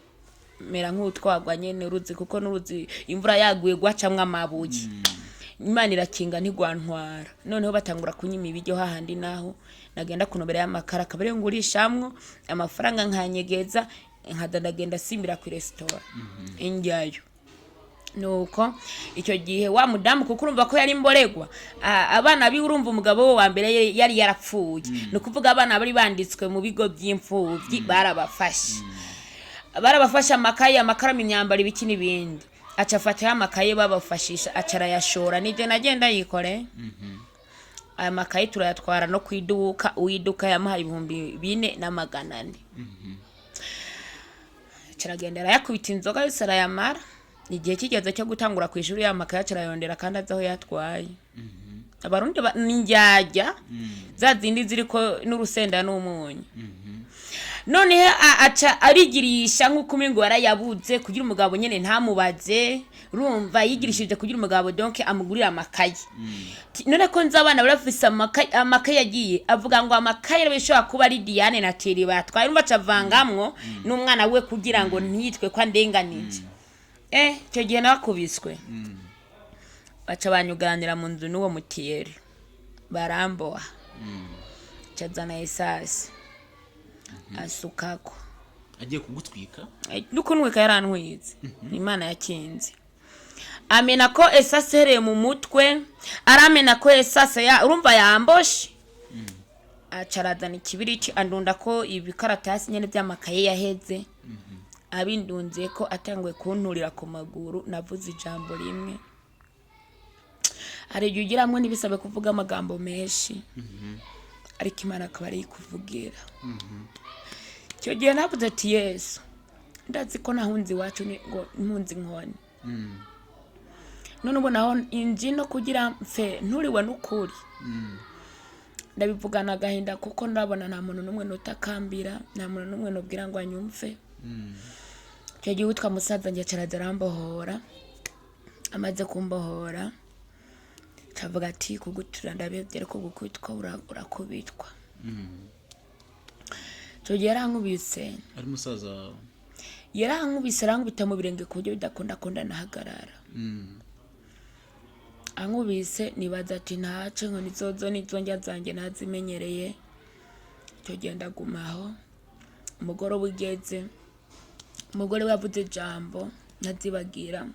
mera nk'utwagwa nyene uruzi, kuko n'uruzi imvura yaguye gwacamwo amabuye. Imana irakinga ntigwantwara. Noneho batangura kunyima ibiryo hahandi naho nagenda kunobera y'amakara, akaba ariyo ngurishamwo amafaranga nkanyegeza, nkaza ndagenda simbira ku resitora indyayo. Nuko icyo gihe wa mudamu, kuko urumva ko yari imboregwa, abana biwe, urumva umugabo we wa mbere yari yarapfuye, ni ukuvuga abana bari banditswe mu bigo by'imfubyi, barabafashe amakaye, amakaramu, imyambaro, ibiki n'ibindi. Aca afata amakaye babafashisha, aca arayashora. Nibyo nagenda yikore aya makaye, turayatwara no ku iduka. Uw'iduka yamuhaye 4400. Kiragenda arayakubita inzoga yose arayamara. Igihe kigeze cyo gutangura ku ishuri, ya makaye arayondera kandi azi aho yatwaye. Abarundi ni indyarya za zindi ziriko n'urusenda n'umunyu. Noneho aca arigirisha nk'uko umengo yarayabuze kugira umugabo nyene ntamubaze. Urumva yigirishije kugira umugabo, donc amugurira amakaye. None ko nzi abana barafise amakaye, amakaye yagiye avuga ngo amakaye rero bishobora kuba ari Diane na Thierry batwaye. Urumva acavangamwo n'umwana we kugira ngo ntiyitwe ko andenganije. Icyo gihe nakubiswe, baca banyuganira mu nzu n'uwo mutiyeri, baramboha, cazana esasi asukako. Agiye kugutwika? Nukunwika yarantwize, Imana yakinze. Amena ko esase ihereye mu mutwe, aramena ko esase ya urumva yamboshe, aca arazana ikibiriti andunda ko ibikaratasi nyene by'amakaye yaheze. Abindunze ko atanguye kunturira ku maguru, navuze ijambo rimwe. Hari igihe ugiramwo ntibisabe kuvuga amagambo menshi, ariko Imana akaba ariyo ikuvugira. Icyo gihe navuze ati: "Yesu, ndazi ko nahunze iwacu ngo mpunze inkoni, none ubu naho inji no kugira mfe nturiwe n'ukuri." Ndabivugana agahinda kuko ndabona nta muntu n'umwe nutakambira, nta muntu n'umwe nubwira ngo anyumve. Icyo gihe witwa musaza njye caraza arambohora. Amaze kumbohora cavuga ati: "Kugutura ndabihevye, ariko gukubitwa urakubitwa." Icyo gihe yarankubise. Ari musaza wawe? Yarankubise, arankubita mu birenge ku buryo bidakunda ko ndanahagarara. Ankubise nibaza ati ntace inkoni zozo nizo ndya zanjye nazimenyereye. Icyo gihe ndagumaho. Umugoroba ugeze, umugore we yavuze ijambo ntazibagira,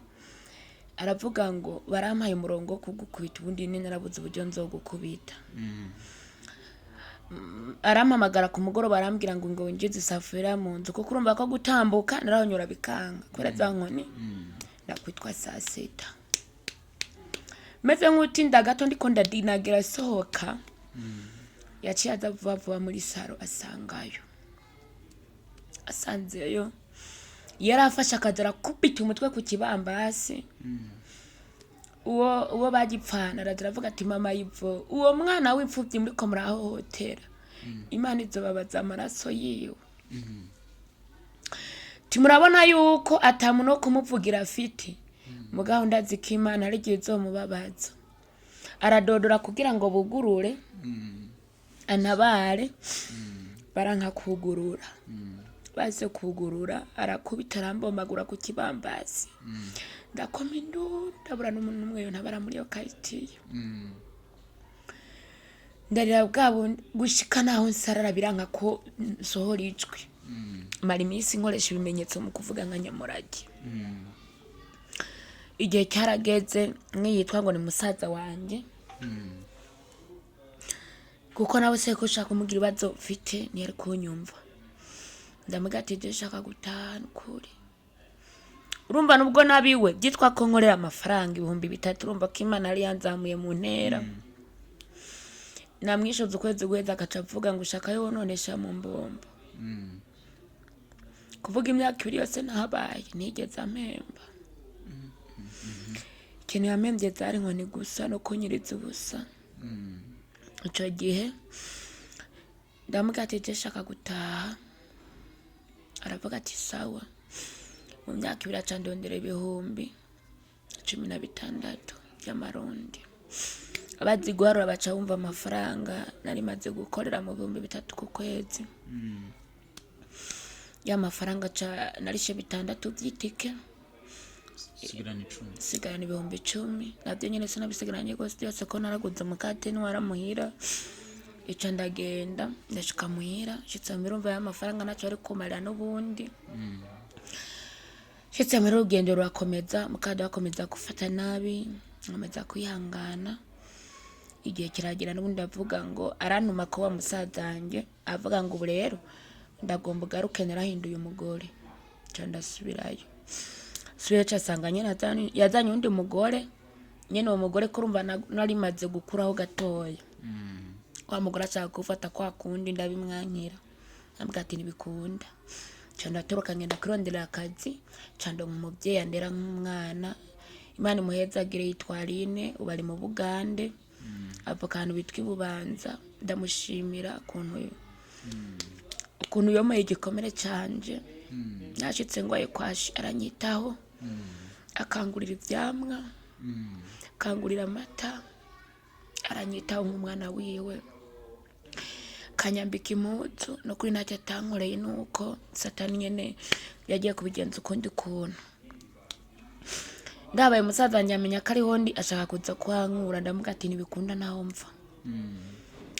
aravuga ngo: "Barampaye umurongo wo kugukubita, ubundi ni narabuze uburyo nzogukubita." Arampamagara ku mugoroba, arambwira ngo winjize isafuriya mu nzu, kuko urumva ko gutambuka narahonyora bikanga kubera za nkoni. Ndakwitwa saa sita, meze nk'utinda gato, ndiko ndadinagira sohoka, yaciye aza vuba vuba muri saro, asangayo, asanzeyo yari afashe akazi, arakubita umutwe ku kibambasi. Uwo bagipfana araza aravuga ati: "Mama yivo, uwo mwana w'imfubyi muriko murahohotera, Imana izobabaza amaraso yiwe." Timurabona yuko atamuntu wo kumuvugira afite, mugabo ndazi ko Imana ari igihe izomubabaza. Aradodora kugira ngo bugurure antabare, baranka kugurura. Baze kugurura, arakubita, arambomagura ku kibambasi, ndakoma induru, ndabura n'umuntu n'umwe yontabara muri iyo karitiye. Ndarira bwa bundi gushika naho nsarara, biranka ko nsohora ijwi. Mara iminsi nkoresha ibimenyetso mu kuvuga nka nyamurage. Igihe cyarageze, nk'iyitwa ngo ni musaza wanjye, kuko nawe se ko ushaka kumugira ibibazo mfite ntiyari kunyumva. Ndamubwira ati: "Ibyo ushaka gutaha ni ukuri." Urumva nubwo nabiwe byitwa ko nkorera amafaranga 3000, urumva ko Imana yari yanzamuye mu ntera. Namwishoza ukwezi guheza, agaca avuga ngo ushaka yo wononesha mu mbombo. Kuvuga imyaka 2 yose nahabaye ntigeze ampemba. Ikintu yampembye zari inkoni gusa no kunyiriza ubusa. Icyo gihe ndamubwira ati: "Je shaka gutaha." Aravuga ati: "Sawa." Mu myaka 2 aca ndondera 16,000 by'amarundi. Abazi guharura baca bumva amafaranga nari maze gukorera mu 3000 ku kwezi. Ya mafaranga aca narishe bitandatu by'itike. Sigirana 10. Sigarana 10,000, nabyo nyine sinabisigaranye rwose byose, ko naraguze umukate ntwara muhira. Ica ndagenda, ndashika muhira, nshitse muhira umva ya mafaranga ntacyo ari kumarira n'ubundi. Nshitse muhira urugendo rurakomeza, mukada bakomeza gufata nabi, nkomeza kwihangana. Igihe kiragera n'ubundi avuga ngo arantuma ko wa musaza wanjye, avuga ngo: "Ubu rero ndagomba ugaruke, narahinduye umugore." Nca ndasubirayo. Subirayo casanga nyene yazanye uwundi mugore nyene. Uwo mugore kurumva nari maze gukuraho gatoya, wa mugore ashaka gufata kwa kundi, ndabimwankira, ambwira ati: "Ntibikunda." Nca ndatoroka, ngenda kurondera akazi, nca ndonka umuvyeyi andera nk'umwana. Imana imuhezagire, yitwa Aline, ubu ari mu Bugande, avuka ahantu bitwa Ibubanza. Ndamushimira ukuntu yomoye igikomere canje. Nashitse ngwaye kwashi aranyitaho. Akangurira ivyamwa, akangurira amata, aranyitaho nk'umwana wiwe, akanyambika impuzu. No kuri ntacyo atankoreye, nuko Satani nyene yagiye kubigenza ukundi kuntu. Ndabaye musaza wanjye amenya ko ariho ndi, ashaka kuza kuhankura. Ndamuga ati ntibikunda, naho mva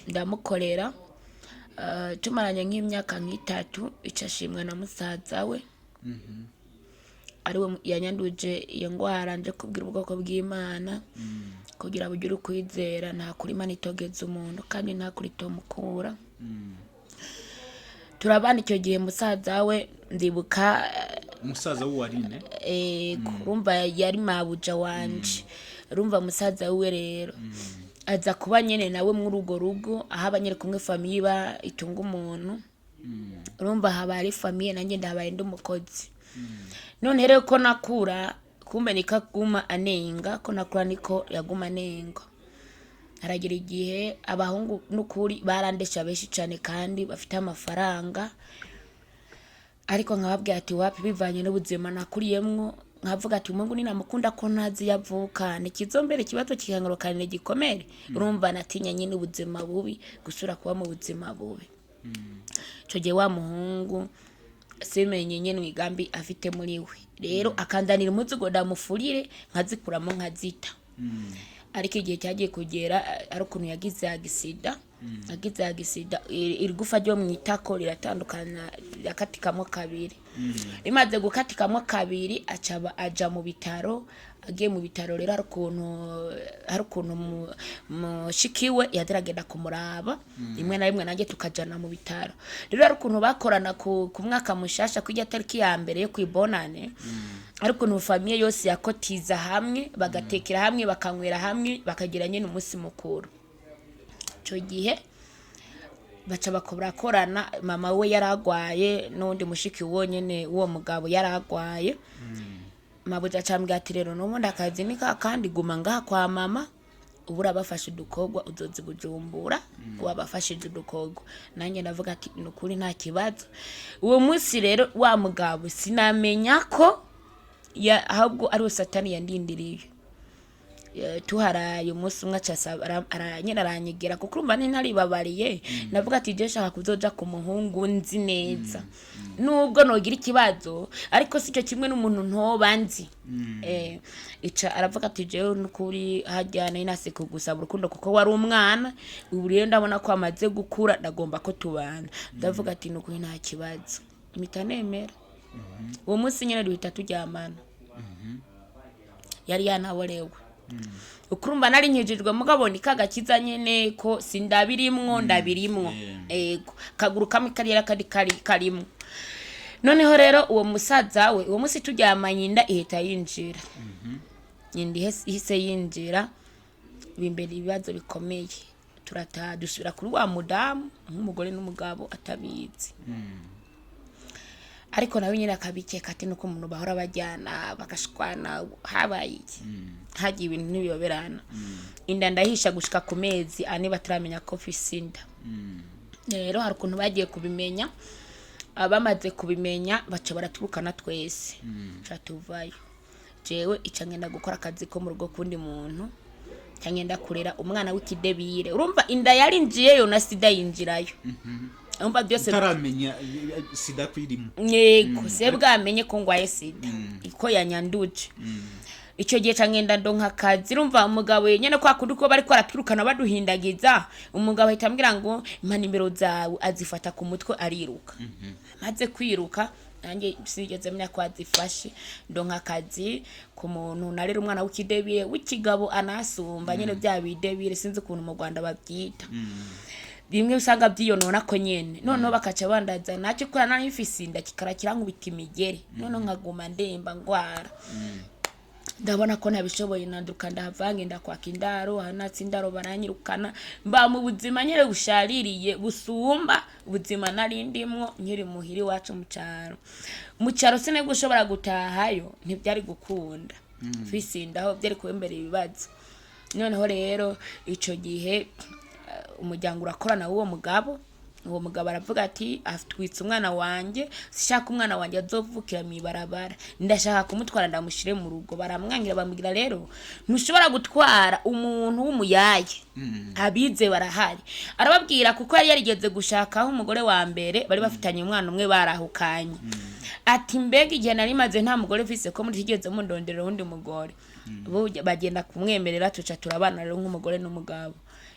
ndamukorera. Tumaranye nk'imyaka nk'itatu, ico ashimwa na musaza we, ariwe yanyanduje iyo ngwara. Nje kubwira ubwoko bw'Imana kugira bugire ukwizera, nta kuri Imana itogeza umuntu kandi nta kuri itomukura. Turabana. Icyo gihe musaza we ndibuka. Umusaza w'uwarine? Urumva yari mabuja wanje. Urumva musaza wiwe rero aza kuba nyene nawe muri urwo rugo, aho aba nyene kumwe famille iba itunga umuntu. Urumva haba hari famille, nanjye ndahabaye ndi umukozi. None rero ko nakura, kumbe niko aguma anenga, ko nakura niko yaguma anenga. Haragira igihe abahungu n'ukuri barandesha benshi cane kandi bafite amafaranga, ariko nkababwira ati wapi, bivanye n'ubuzima nakuriyemwo. Nkavuga ati umuhungu ninamukunda ko ntazi iyo avuka, ntikizombera ikibazo kikangarukanira igikomere. Urumva natinya nyine ubuzima bubi, gusubira kuba mu buzima bubi. Ico gihe wa muhungu simenye nyene imigambi afite muri we. Rero akandanira impuzu ngo ndamufurire, nkazikuramo nkazita. Ariko igihe cyagiye kugera, ari ukuntu yagize agisida, agize agisida, igufa ryo mu itako riratandukana, rirakatikamo kabiri. Rimaze gukatikamwo kabiri, aca aja mu bitaro. Agiye mu bitaro rero, hari ukuntu mushiki we yageragenda kumuraba rimwe na rimwe, nanjye tukajana mu bitaro. Rero hari ukuntu bakorana ku mwaka mushasha, kujya tariki ya mbere yo kwibonane, hari ukuntu famille yose yakotiza hamwe, bagatekera hamwe, bakanywera hamwe, bakagira nyine umunsi mukuru. Ico gihe baca barakorana. Mama we yaragwaye, n'uwundi mushiki wonyene w'uwo mugabo yaragwaye. Mabuja acambwira ati rero n'ubundi akazi ni kakandi, guma ngaha kwa mama, ubu urabafasha udukorwa, uzoza i Bujumbura wabafashije udukorwa. Nanjye ndavuga ati ni ukuri nta kibazo. Uwo munsi rero wa mugabo sinamenya ko ahubwo ari we Satani yandindiriye. Tuharaye umunsi umwe, aca asaba nyene aranyegera, kuko urumva ntaribabariye. Navuga ati je nshaka kuzoja ku muhungu nzi neza, nubwo nogira ikibazo, ariko sico kimwe n'umuntu ntoba nzi. Ica aravuga ati jewe nukuri harya nari nase kugusaba urukundo kuko wari umwana, ubu rero ndabona ko amaze gukura, ndagomba ko tubana. Ndavuga ati nukuri nta kibazo, mpita nemera. Uwo munsi nyene duhita turyamana. Yari yanaborewe. Ukurumva nari nkijijwe, mugabo ni kagakiza nyene ko sindabirimwo, ndabirimwo. Ego, kaguru kamwe kariya kari kari karimwo. Noneho rero uwo musaza we, uwo munsi turyamanye, inda ihita yinjira. Inda ihise yinjira, bimbera ibibazo bikomeye. Turataha, dusubira kuri wa mudamu nk'umugore n'umugabo atabizi, ariko nawe nyine akabikeka ati nuko umuntu bahora bajyana bagashwana, habaye iki, hagiye ibintu ntibiyoberana. Inda ndahisha gushika ku mezi 4 bataramenya ko mfise inda. Rero hari ukuntu bagiye kubimenya. Abamaze kubimenya baca baraturukana twese, ca tuvayo. Jewe ica ngenda gukora akazi ko mu rugo kundi muntu, ca ngenda kurera umwana w'ikidebire. Urumva inda yarinjiyeyo na sida yinjirayo, urumva byose. Utaramenya sida kwirimo? Yego, se bwamenye ko ngwaye sida iko yanyanduje. Icyo gihe ca ngenda ndonka akazi. Urumva umugabo nyene kwa kundi ko bariko baratwirukana baduhindagiza, umugabo ahita ambwira ngo mpa nimero zawe, azifata ku mutwe ariruka. Maze kwiruka, nanjye sinigeze menya ko azifashe. Ndonka akazi ku muntu narera umwana w'ikidebire w'ikigabo, anasumba nyene bya bidebire, sinzi ukuntu mu Rwanda babyita, bimwe usanga byiyonona ko nyene. Noneho bakaca bandaza nacyo kubera nari mfise inda, kikara kirankubita imigeri, noneho nkaguma ndemba ngwara. Ndabona ko ntabishoboye, nanduka ndahava, ngenda kwaka indaro. Ahanatse indaro baranyirukana, mba mu buzima nyene bushaririye busumba ubuzima nari ndimwo nkiri muhira iwacu mu caro. Mu caro sinari gushobora gutahayo, ntibyari gukunda mfise inda, aho byari kubembera ibibazo. Noneho rero ico gihe umuryango urakorana w'uwo mugabo. Uwo mugabo aravuga ati atwitse umwana wanjye, sishaka umwana wanjye azovukira mu ibarabara, ndashaka kumutwara ndamushyire mu rugo. Baramwangira, bamubwira rero ntushobora gutwara umuntu w'umuyaye, abize barahari. Arababwira kuko yari yarigeze gushakaho umugore wa mbere bari bafitanye umwana umwe barahukanye. Ati mbega igihe nari maze nta mugore mfise, ko mutigeze mundonderera uwundi mugore? Burya bagenda kumwemerera, tuca turabana rero nk'umugore n'umugabo.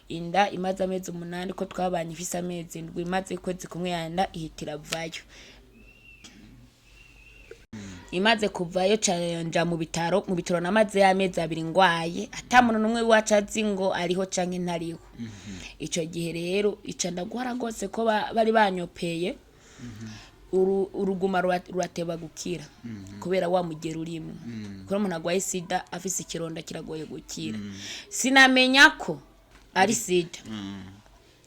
Inda imaze amezi 8 ko twabanye ifise amezi 7, imaze ukwezi kumwe yanda ihita iravayo. Imaze kuvayo ca nja mu bitaro. Mu bitaro namaze y'amezi 2 ngwaye, ata muntu n'umwe wacu azi ngo ariho canke ntariho. Ico gihe rero ica ndagwara rwose ko bari banyopeye. Uruguma rurateba gukira kubera wa mugero urimwo, kubera umuntu agwaye sida afise ikironda kiragoye gukira. Sinamenya ko ari sida.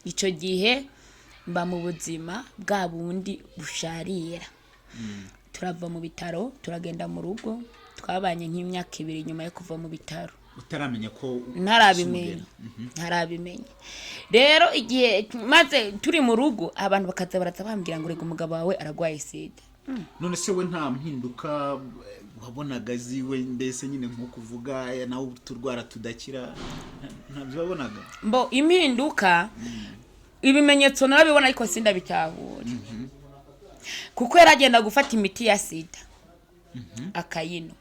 Ico gihe mba mu buzima bwa bundi busharira. Turava mu bitaro turagenda mu rugo, twabanye nk'imyaka 2 nyuma yo kuva mu bitaro. Utaramenya ko Ntarabimenya, ntarabimenya. Rero igihe maze turi mu rugo, abantu bakaza baraza bambwira ngo rega umugabo wawe aragwaye sida. None se we nta mpinduka wabonaga ziwe, mbese nyine nko kuvuga nawe uturwara tudakira, ntabyo wabonaga? Mbo impinduka, ibimenyetso narabibona ariko sindabitahura, kuko yaragenda gufata imiti ya sida akayinwa.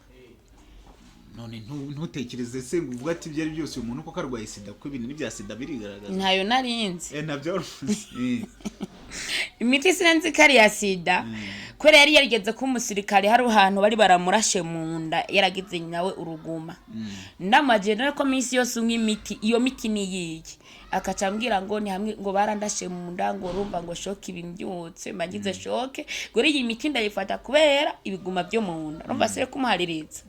None ntutekereze se ngo uvuge ati ibyo ari byose uyu muntu koko arwaye sida, kuko ibintu n'ibya sida birigaragaza? Ntayo narinzi. Ntabyo wari uzi. Imiti sinzi ko ari iya sida, kubera yari yarigeze kuba umusirikare, hari ahantu bari baramurashe mu nda, yaragize nawe uruguma. Ndamaje none ko minsi yose unywa imiti, iyo miti ni iyihe? Akaca ambwira ngo ni hamwe ngo barandashe mu nda, ngo urumva ngo shoke ibimbyutse mba ngize shoke, ngo iyi miti ndayifata kubera ibiguma byo mu nda. Urumva se kumuhaririza,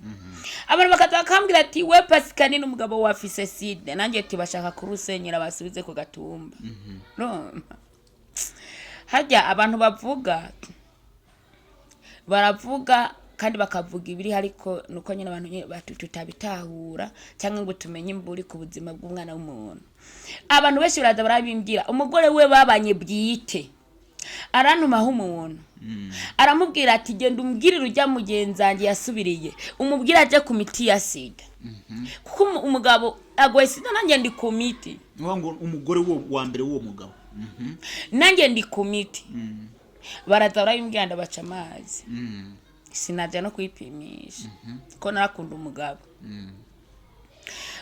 abantu bakaza bakambwira ati we Pascaline umugabo wa afise sida, nanjye ati bashaka kurusenyera basubize ku gatumba. Urumva harya abantu bavuga baravuga kandi bakavuga ibiri, ariko nuko nyine abantu nyine tutabitahura cyangwa ngo tumenye imburi ku buzima bw'umwana w'umuntu. Abantu benshi baraza barabimbwira. Umugore we babanye bwite arantumaho umuntu, aramubwira ati genda umbwirire ujya mugenzi wanjye yasubiriye, umubwire aje ku miti ya sida, kuko umugabo agwaye sida, nanjye ndi ku miti. Ni ukuvuga ngo umugore wa mbere w'uwo mugabo. Nanjye ndi ku miti. Baraza barabimbwira, ndabaca amazi, sinajya no kwipimisha ko narakunda umugabo.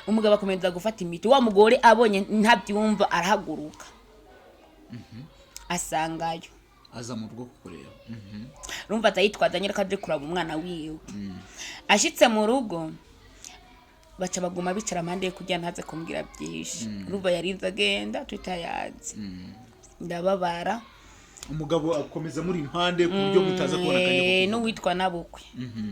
Umugabo akomeza gufata imiti, wa mugore abonye ntabyumva arahaguruka asangayo. Aza mu rugo kukureba? Urumva azayitwaza nyine ko aje kuraba umwana wiwe. Ashitse mu rugo baca baguma bicara impande ye kugira ntaze kumbwira byinshi. Urumva yarinze agenda tutayazi, ndababara. Umugabo akomeza muri impande ku buryo mutaza kubona akanya ko kuvuga. N'uwitwa nabukwe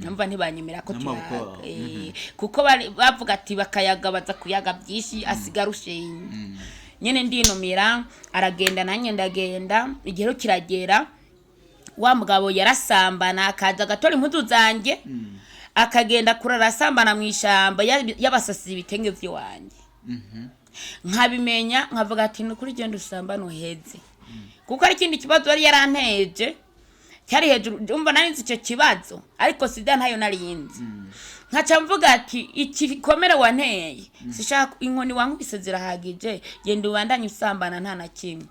numva ntibanyemera ko N'amaboko tuyaga. wawe. Kuko bavuga ati bakayaga baza kuyaga byinshi asigara ushenye. Nyene ndinumira, aragenda nanjye ndagenda. Igihe rero kiragera, wa mugabo yarasambana, akaza agatora impuzu zanjye akagenda kurara asambana mu ishamba yabasasiye ibitenge vy'iwanjye. Nkabimenya nkavuga ati ni ukuri genda usambane uheze, kuko ari ikindi kibazo yari yaranteje cyari hejuru. Umva nari nzi icyo kibazo ariko sida ntayo nari nzi. Nkaca mvuga ati igikomere wanteye sishaka, inkoni wankubise zirahagije, genda ubandanye usambana nta na kimwe.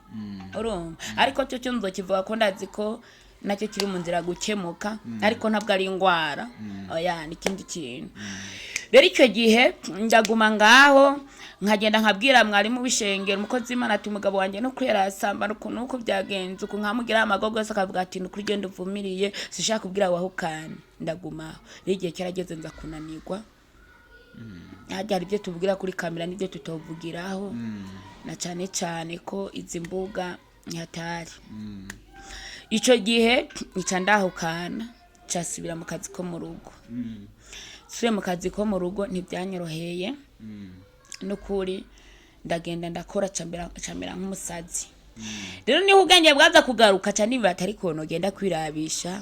Urumva ariko cyo cyo nzokivuga ko ndazi ko nacyo kiri mu nzira gukemuka, ariko ntabwo ari indwara, oya, ni ikindi kintu. Rero icyo gihe ndaguma ngaho, nkagenda nkabwira mwarimu w'ishengero, umukozi w'Imana, ati umugabo wanjye no kwera asambana ukuntu uko byagenze uku, nkamubwira amagogo yose, akavuga ati ni ukuri genda uvumiriye, sishaka kubwira wahukane. Ndagumaho. Rero igihe cyarageze nza kunanirwa. Harya hari ibyo tuvugira kuri kamera n'ibyo tutavugiraho, na cyane cyane ko izi mbuga ni hatari. Icyo gihe nica ndahukana, casubira mu kazi ko mu rugo. Subiye mu kazi ko mu rugo ntibyanyoroheye n'ukuri, ndagenda ndakora camera nk'umusazi. Rero niho ubwenge bwaza kugaruka cyane, niba atari kuntu ugenda kwirabisha,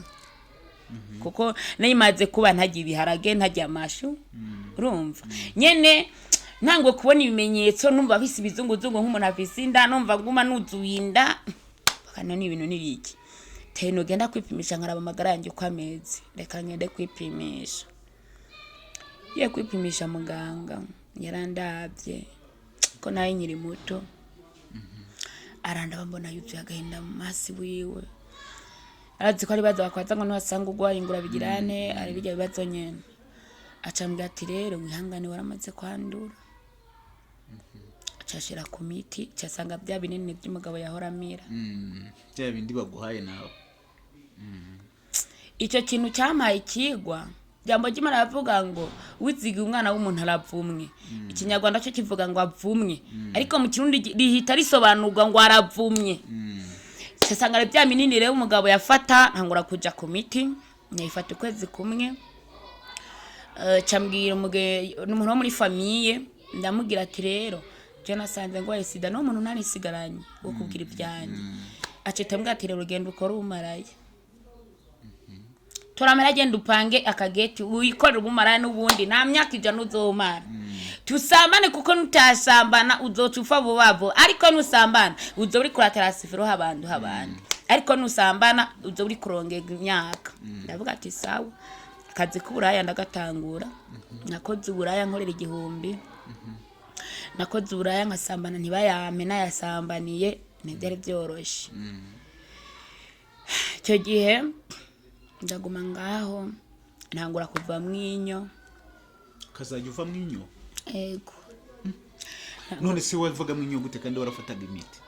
kuko nayimaze kuba ntajya ibiharage, ntajya amashu. Urumva nyene ntangwe kubona ibimenyetso, numva bise ibizunguzungu nk'umuntu afise inda, numva nguma nuzuye inda. Kana ni ibintu nibiki teno genda kwipimisha nkaraba amagara yanjye uko ameze, reka ngende kwipimisha. Ye kwipimisha, muganga yarandabye ko nawe nkiri muto, arandaba mbona yuzuye agahinda mu maso wiwe. Arazi ko ari ibibazo bakwaza ngo ntiwasanga urwaye ngo urabigirane, ari bijya bibazo nyene. Acambwira ati rero wihangane, waramaze kwandura. Acashira ku miti, casanga bya binini by'umugabo yahora amira. Bya bindi baguhaye nawe. Icyo kintu cyampaye ikigwa. Jambo ry'Imana aravuga ngo wizigiye umwana w'umuntu aravumwe. Ikinyarwanda cyo kivuga ngo avumwe, ariko mu Kirundi rihita risobanurwa ngo aravumye. Casanga ari bya binini rero umugabo yafata. Ntangura kuja ku miti, nayifata ukwezi kumwe. Cambwira n'umuntu wo muri famille, ndamubwira ati rero je nasanze ngwaye sida, n'uwo muntu ntarisigaranye wo kubwira ibyanjye. Acita ambwira ati rero genda ukore ubumaraya, turamera, genda upange akageti wikorere ubumaraya, n'ubundi nta myaka 100 uzomara, tusambane, kuko nutasambana uzoca upfa vuba vuba, ariko nusambana uzoba uriko uratarasifira uha abantu uha abandi, ariko nusambana uzoba uriko urongera imyaka. Ndavuga ati sawa. Akazi k'uburaya ndagatangura. Nakoze uburaya nkorera 1000. Nakoze uburaya nkasambana ntibayampe nayasambaniye, ntibyari byoroshe icyo gihe. Ndaguma ngaho, ntangura kuva mwinyo. Ukazajya uva mu inyo? Ego. None se wavaga mu inyo gute kandi warafataga imiti?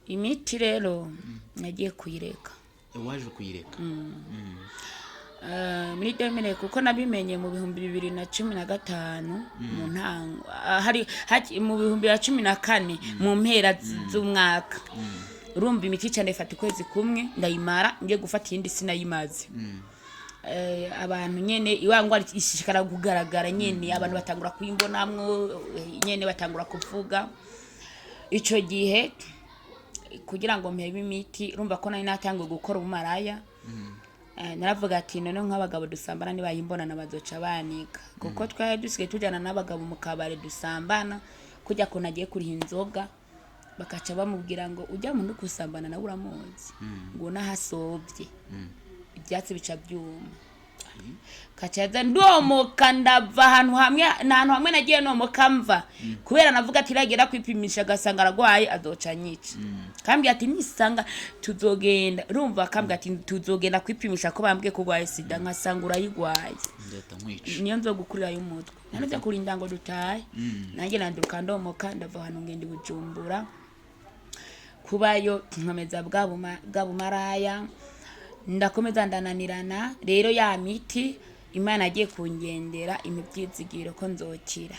Imiti rero nagiye kuyireka. Waje kuyireka? Muri 2000, kuko nabimenye mu 2015 mu ntango, hari mu 2014 mu mpera z'umwaka. Urumva imiti cyane ifata ukwezi kumwe ndayimara, ngiye gufata iyindi sinayimaze. Abantu nyene iwangwa ishishikara kugaragara nyene, abantu batangura kuyimbonamwo, nyene batangura kuvuga. Ico gihe kugira ngo mpebe imiti, urumva ko nari natanguye gukora ubumaraya. Naravuga ati none nk'abagabo dusambana nibayimbonana bazoca banika, kuko twari dusigaye tujyana n'abagabo mu kabare dusambana, kujya kuntu agiye kuriha inzoga bakaca bamubwira ngo ujya muntu kusambana nawe uramuzi, ngo nahasobye ibyatsi bica byuma. Kacaza ndomoka, ndava ahantu hamwe n'ahantu hamwe nagiye nomoka mva, kubera navuga ati ragera kwipimisha agasanga aragwaye azoca anyica. Kambwira ati nisanga tuzogenda, urumva, kambwira ati tuzogenda kwipimisha ko bambwiye ko urwaye sida, nkasanga urayigwaye Ndahita nkwica. Niyo nzogukurirayo umutwe nanoze kurinda ngo dutahe. Nanjye nanduruka ndomoka, ndava ahantu ngenda i Bujumbura kubayo, nkomeza bwa bumaraya, ndakomeza ndananirana. Rero ya miti Imana agiye kungendera impa ibyizigiro ko nzokira.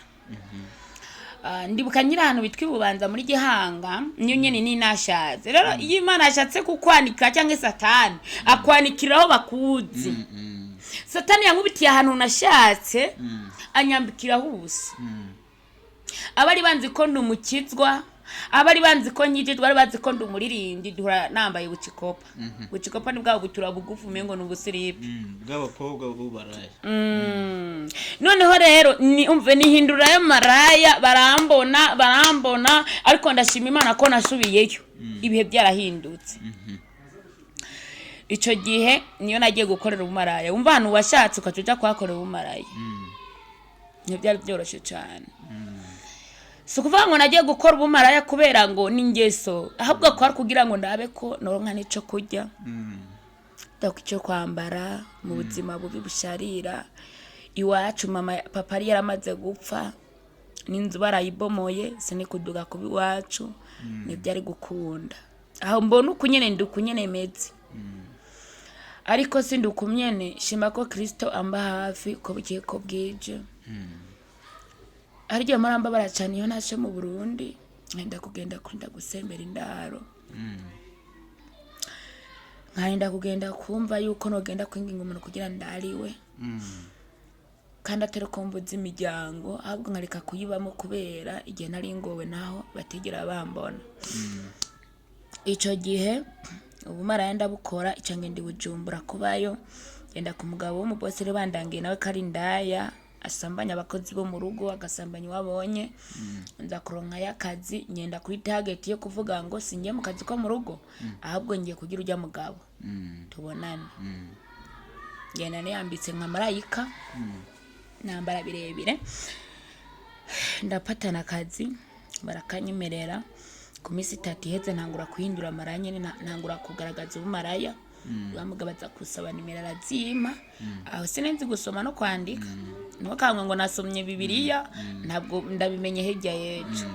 Ndibuka nyiri ahantu bitwa Ibubanza muri Gihanga, niyo nyene ninashatse. Rero iyo Imana yashatse kukwanika cyangwa Satani akwanikiraho bakuzi, Satani yankubitiye ahantu nashatse, anyambikiraho ubusa. Abari banzi ko ndi umukizwa, abari banzi ko nkijijwe, bari bazi ko ndi umuririmbyi, duhora nambaye bucikopa. Bucikopa ni bwa butura bugufi umengo ni ubusiripe. Bw'abakobwa b'ubaraya. Noneho rero ni umve nihindura y'amaraya, barambona barambona, ariko ndashima Imana ko nasubiyeyo ibihe byarahindutse. Icyo gihe niyo nagiye gukorera ubumaraya. Wumva ahantu washatse ukaca uja kuhakorera ubumaraya, ntibyari byoroshye cyane. Si ukuvuga ngo nagiye gukora ubumaraya kubera ngo ni ingeso, ahubwo kwari kugira ngo ndabe ko noronka n'ico kurya, ndako icyo kwambara mu buzima bubi busharira iwacu. Mama papa yari yaramaze gupfa n'inzu barayibomoye, sinikuduga kuba iwacu, ntibyari gukunda. Aho mbona ukunyene ndi ukunyene meze, ariko sindi ukunyene. Shima ko Kristo amba hafi ko bukeye ko bwije. Hari igihe mpora mbabara cyane iyo ntashe mu Burundi, nkenda kugenda kurinda gusembera indaro, nkarinda kugenda kumva yuko nogenda kwinginga umuntu kugira ndariwe, kandi atari ko mbuze imiryango, ahubwo nkareka kuyibamo kubera igihe nari ngowe naho batigera bambona. Ico gihe ubumaraya ndabukora, ico ngenda i Bujumbura kubayo, ngenda ku mugabo w'umubosere bandangiye nawe ko ari indaya. Asambanya abakozi bo mu rugo, agasambanya uwabonye. Nza kuronka y'akazi, ngenda kuri target yo kuvuga ngo singiye mu kazi ko mu rugo, ahubwo ngiye kugira ujya mugabo tubonane. Ngenda niyambitse nka marayika, nambara birebire, ndapatana akazi barakanyemerera. Ku minsi 3 iheze ntangura kuhindura amaraya nyene, ntangura kugaragaza ubumaraya. Wa mugabo aza kusaba nimero, arazimpa. Aho sinenzi gusoma no kwandika, ntukange ngo nasomye Bibiliya, ntabwo ndabimenye hirya y'ejo.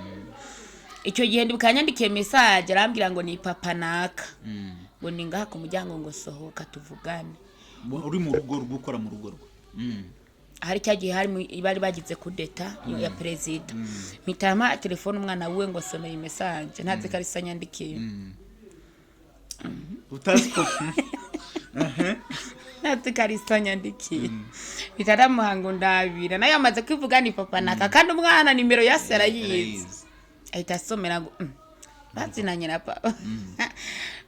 Icyo gihe ndibuka yanyandikiye message, arambwira ngo ni papa naka, ngo ni ngaha ku muryango, ngo sohoka tuvugane. Uri mu rugo rwe, ukora mu rugo rwe? Hari cya gihe hari bari bagize kudeta ya perezida. Mpita mpa telefone umwana wiwe ngo somera iyi message, ntazi ko ari se anyandikiye. Utazi ko? Ntazi ko ari se anyandikiye. Mpita ndamuha ngo ndabira, nayo amaze kwivuga ni papa naka, kandi umwana nimero ya se arayizi. Ahita asomera ngo bazinanye na papa,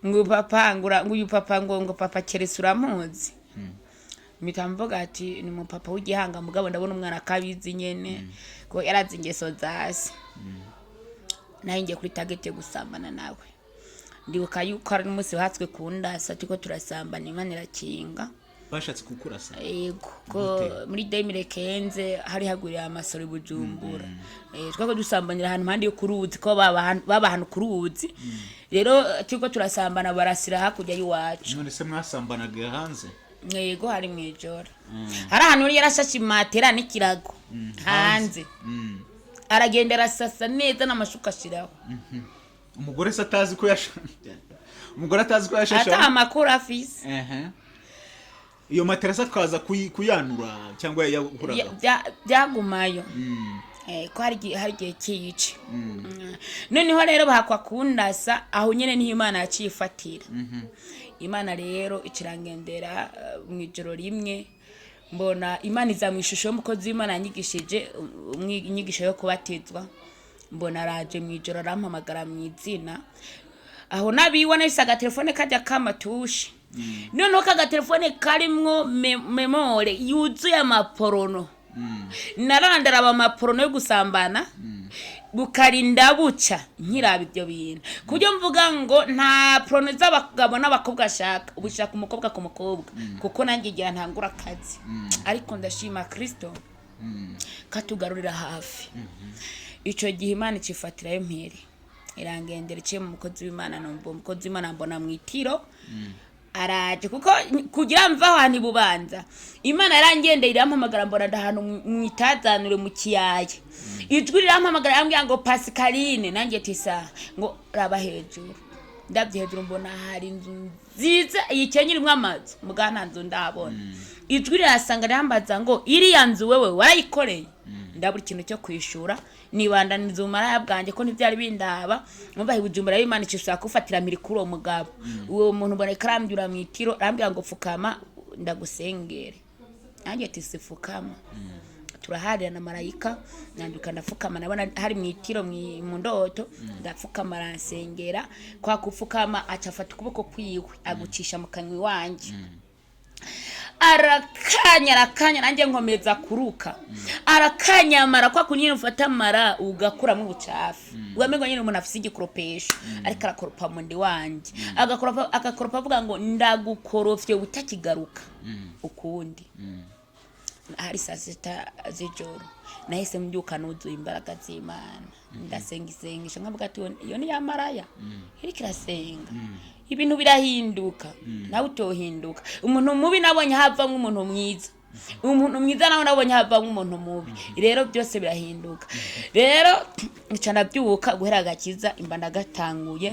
ngo papa ngo uyu papa ngo papa keretse uramuzi. Mpita mvuga ati ni umupapa w'igihanga, mugabo ndabona umwana akabizi nyene ko yarazi ingeso zasi. Nayo ngiye kuri target yo gusambana nawe. Ndibuka yuko hari n'umunsi wahatswe kundasa, turiko turasambana, Imana irakinga. Bashatse kukurasa? Yego, ko muri 2015 hari haguriye amasoro i Bujumbura. Twako dusambanira ahantu impande yo kuruzi, ko baba ahantu ku ruzi. Rero turiko turasambana, barasira hakurya y'iwacu. None se mwasambanaga hanze? Yego, hari mw'ijoro, hari ahantu yari yarashashe imatera n'ikirago hanze, aragenda arasasa neza n'amashuka ashiraho. Umugore se atazi ko yasha, umugore atazi ko yashashe? Ata amakuru afise. Ehe. Iyo matera se akaza kuyanura cyangwa yahuraga? Byagumayo. Ko hari igihe kiyica. Noneho rero bahakwa kundasa aho nyene, niho Imana yaciye ifatira. Imana rero ikirangendera mu ijoro rimwe, mbona Imana iza mu ishusho y'umukozi w'Imana yanyigishije inyigisho yo kubatizwa. Mbona araje mu ijoro, arampamagara mu izina. Aho nabiwe nahise agatelefone kajya kamatushe, noneho kagatelefone karimwo mémoire yuzuye amaporono. Narandaraba amaporono yo gusambana, bukarinda buca nkiraba ibyo bintu, ku buryo mvuga ngo nta porono z'abagabo n'abakobwa ashaka, ubu shaka umukobwa ku mukobwa, kuko nanjye igihe ntangura akazi. Ariko ndashima Kristo katugarurira hafi. Icyo gihe Imana ikifatirayo mpiri, irangendera iciye mu mukozi w'Imana. Numva umukozi w'Imana, mbona mu itiro araje, kuko kugira mva ahantu ibubanza, Imana yarangendeye irampamagara, mbona ndahantu mu itazanure mu kiyaya. Ijwi rirampamagara, yambwira ngo Pascaline. Nanjye tisa ngo raba hejuru. Ndabye hejuru, mbona hari inzu nziza yikenye irimwo amazu, muga nta nzu ndabona. Ijwi rirasanga rirambaza ngo iriya nzu wewe warayikoreye? Ndabura ikintu cyo kwishura, nibandaniza ubumaraya bwanjye ko ntibyari bindaba. Numva Bujumbura y'Imana icishaka kufatira miri kuri uwo mugabo. Uwo muntu mbona karambyura mu itiro, arambwira ngo pfukama ndagusengere. Nanjye ati sifukama. Turaharira na marayika, nanduka ndapfukama. Nabona hari mu itiro mu ndoto, ndapfukama, aransengera. Kwa kupfukama aca afata ukuboko kwiwe agucisha mu kanywa iwanje, arakanya, arakanya, nanjye nkomeza kuruka, arakanyamara kwa kunyine ufata amara ugakuramo ubucafu, wamengo nyine umuntu afise igikoropesho, ariko arakoropa mu ndi wanje, agakoropa, agakoropa, avuga ngo ndagukorofye utakigaruka ukundi. Hari saa 6 z'ijoro, nahise mbyuka nuzuye imbaraga z'Imana, ndasenga isengesho nkavuga ati iyo ni ya maraya iriko irasenga, ibintu birahinduka, nawe utohinduka. Umuntu mubi nabonye havamwo umuntu mwiza, umuntu mwiza nawe nabonye havamwo umuntu mubi. Rero byose birahinduka. Rero nca ndabyuka, guhera agakiza imba ndagatanguye,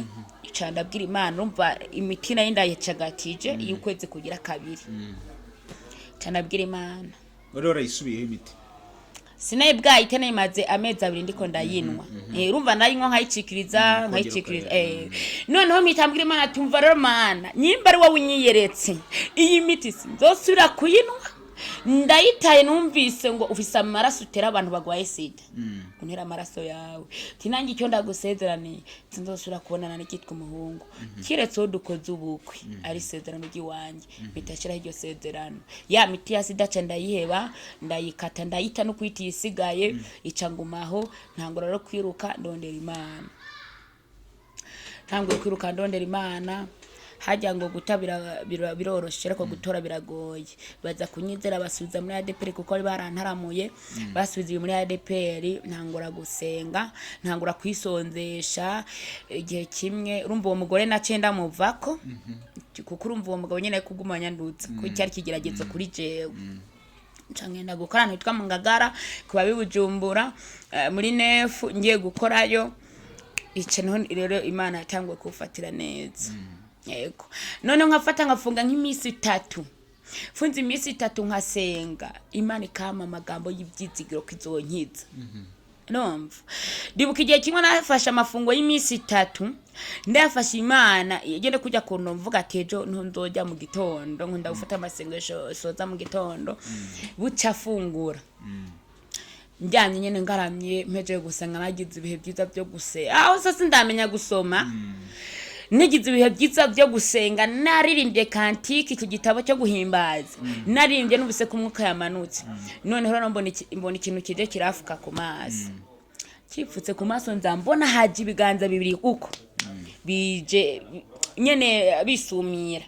nca ndabwira Imana. Urumva imiti nayo ndayicagatije y'ukwezi kugira kabiri, nca ndabwira Imana. Wari warayisubiyeho imiti? Sinayi bwahite, nayimaze amezi 2 ndiko ndayinwa. Urumva ndayinywa nkayicikiriza, nkayicikiriza. Noneho mpita mbwira Imana ati umva rero Mana, nyimba ari wowe unyiyeretse iyi miti, sinzosubira kuyinywa. Ndayitaye, numvise ngo ufise amaraso utera abantu bagwaye sida, untera amaraso yawe. Ati nanjye icyo ndagusezeraniye, sinzosubira kubonana n'ikitwa umuhungu kiretse uwo dukoze ubukwe, ari isezerano ry'iwanjye. Mpita shyiraho iryo sezerano. Ya miti ya sida ca ndayiheba, ndayikata, ndayita no kuyita iyisigaye ica ngumaho. Ntangura rero kwiruka ndondera Imana, ntanguye kwiruka ndondera Imana. Hajya ngo guta biroroshe, ariko gutora biragoye. Baza kunyizera, basubiza muri ADPR kuko bari barantaramuye. Basubiza muri ADPR, ntangura gusenga, ntangura kwisonzesha. Igihe kimwe urumva uwo mugore naciye ndamuvako, kuko urumva uwo mugabo nyine ari kuguma anyandutsa ko cyari ikigeragezo kuri jewe. Nca ngenda gukora ahantu hitwa mu Ngagara ku babi Bujumbura, muri nefu. Ngiye gukorayo ico niho rero Imana yatanguye kuwufatira neza. Yego, none nkafata nkafunga nk'iminsi 3, funze iminsi 3 nkasenga, Imana ikampa amagambo y'ibyizigiro ko izonkiza. Numva ndibuka igihe kimwe nafashe amafungo y'iminsi 3, ndayafashe, Imana igende kujya kuntu mvuga ati ejo nzojya mu gitondo, nkunda gufata amasengesho soza mu gitondo. Buca afungura, njyanye nyene ngaramye, mpejeje gusenga, nagize ibihe byiza byo gusenga. Aho se sindamenya gusoma, nigize ibihe byiza byo gusenga, naririmbye cantique ku gitabo cyo guhimbaza, naririmbye numvise ko umwuka yamanutse. Noneho rero mbona ikintu kije kirafuka ku maso, kipfutse ku maso, nza mbona haje ibiganza bibiri uko bije nyene bisumira.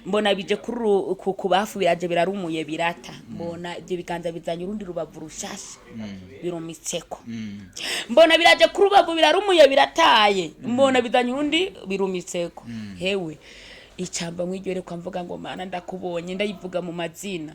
Mbona bije kuri ku bafu, biraje birarumuye birata. Mbona ibyo biganza bizanye urundi rubavu rushasha birumitseko. Mbona biraje kuri rubavu birarumuye birataye, mbona bizanye urundi birumitseko. Hewe, icamba mwiryo kwa mvuga ngo Mana ndakubonye, ndayivuga mu mazina,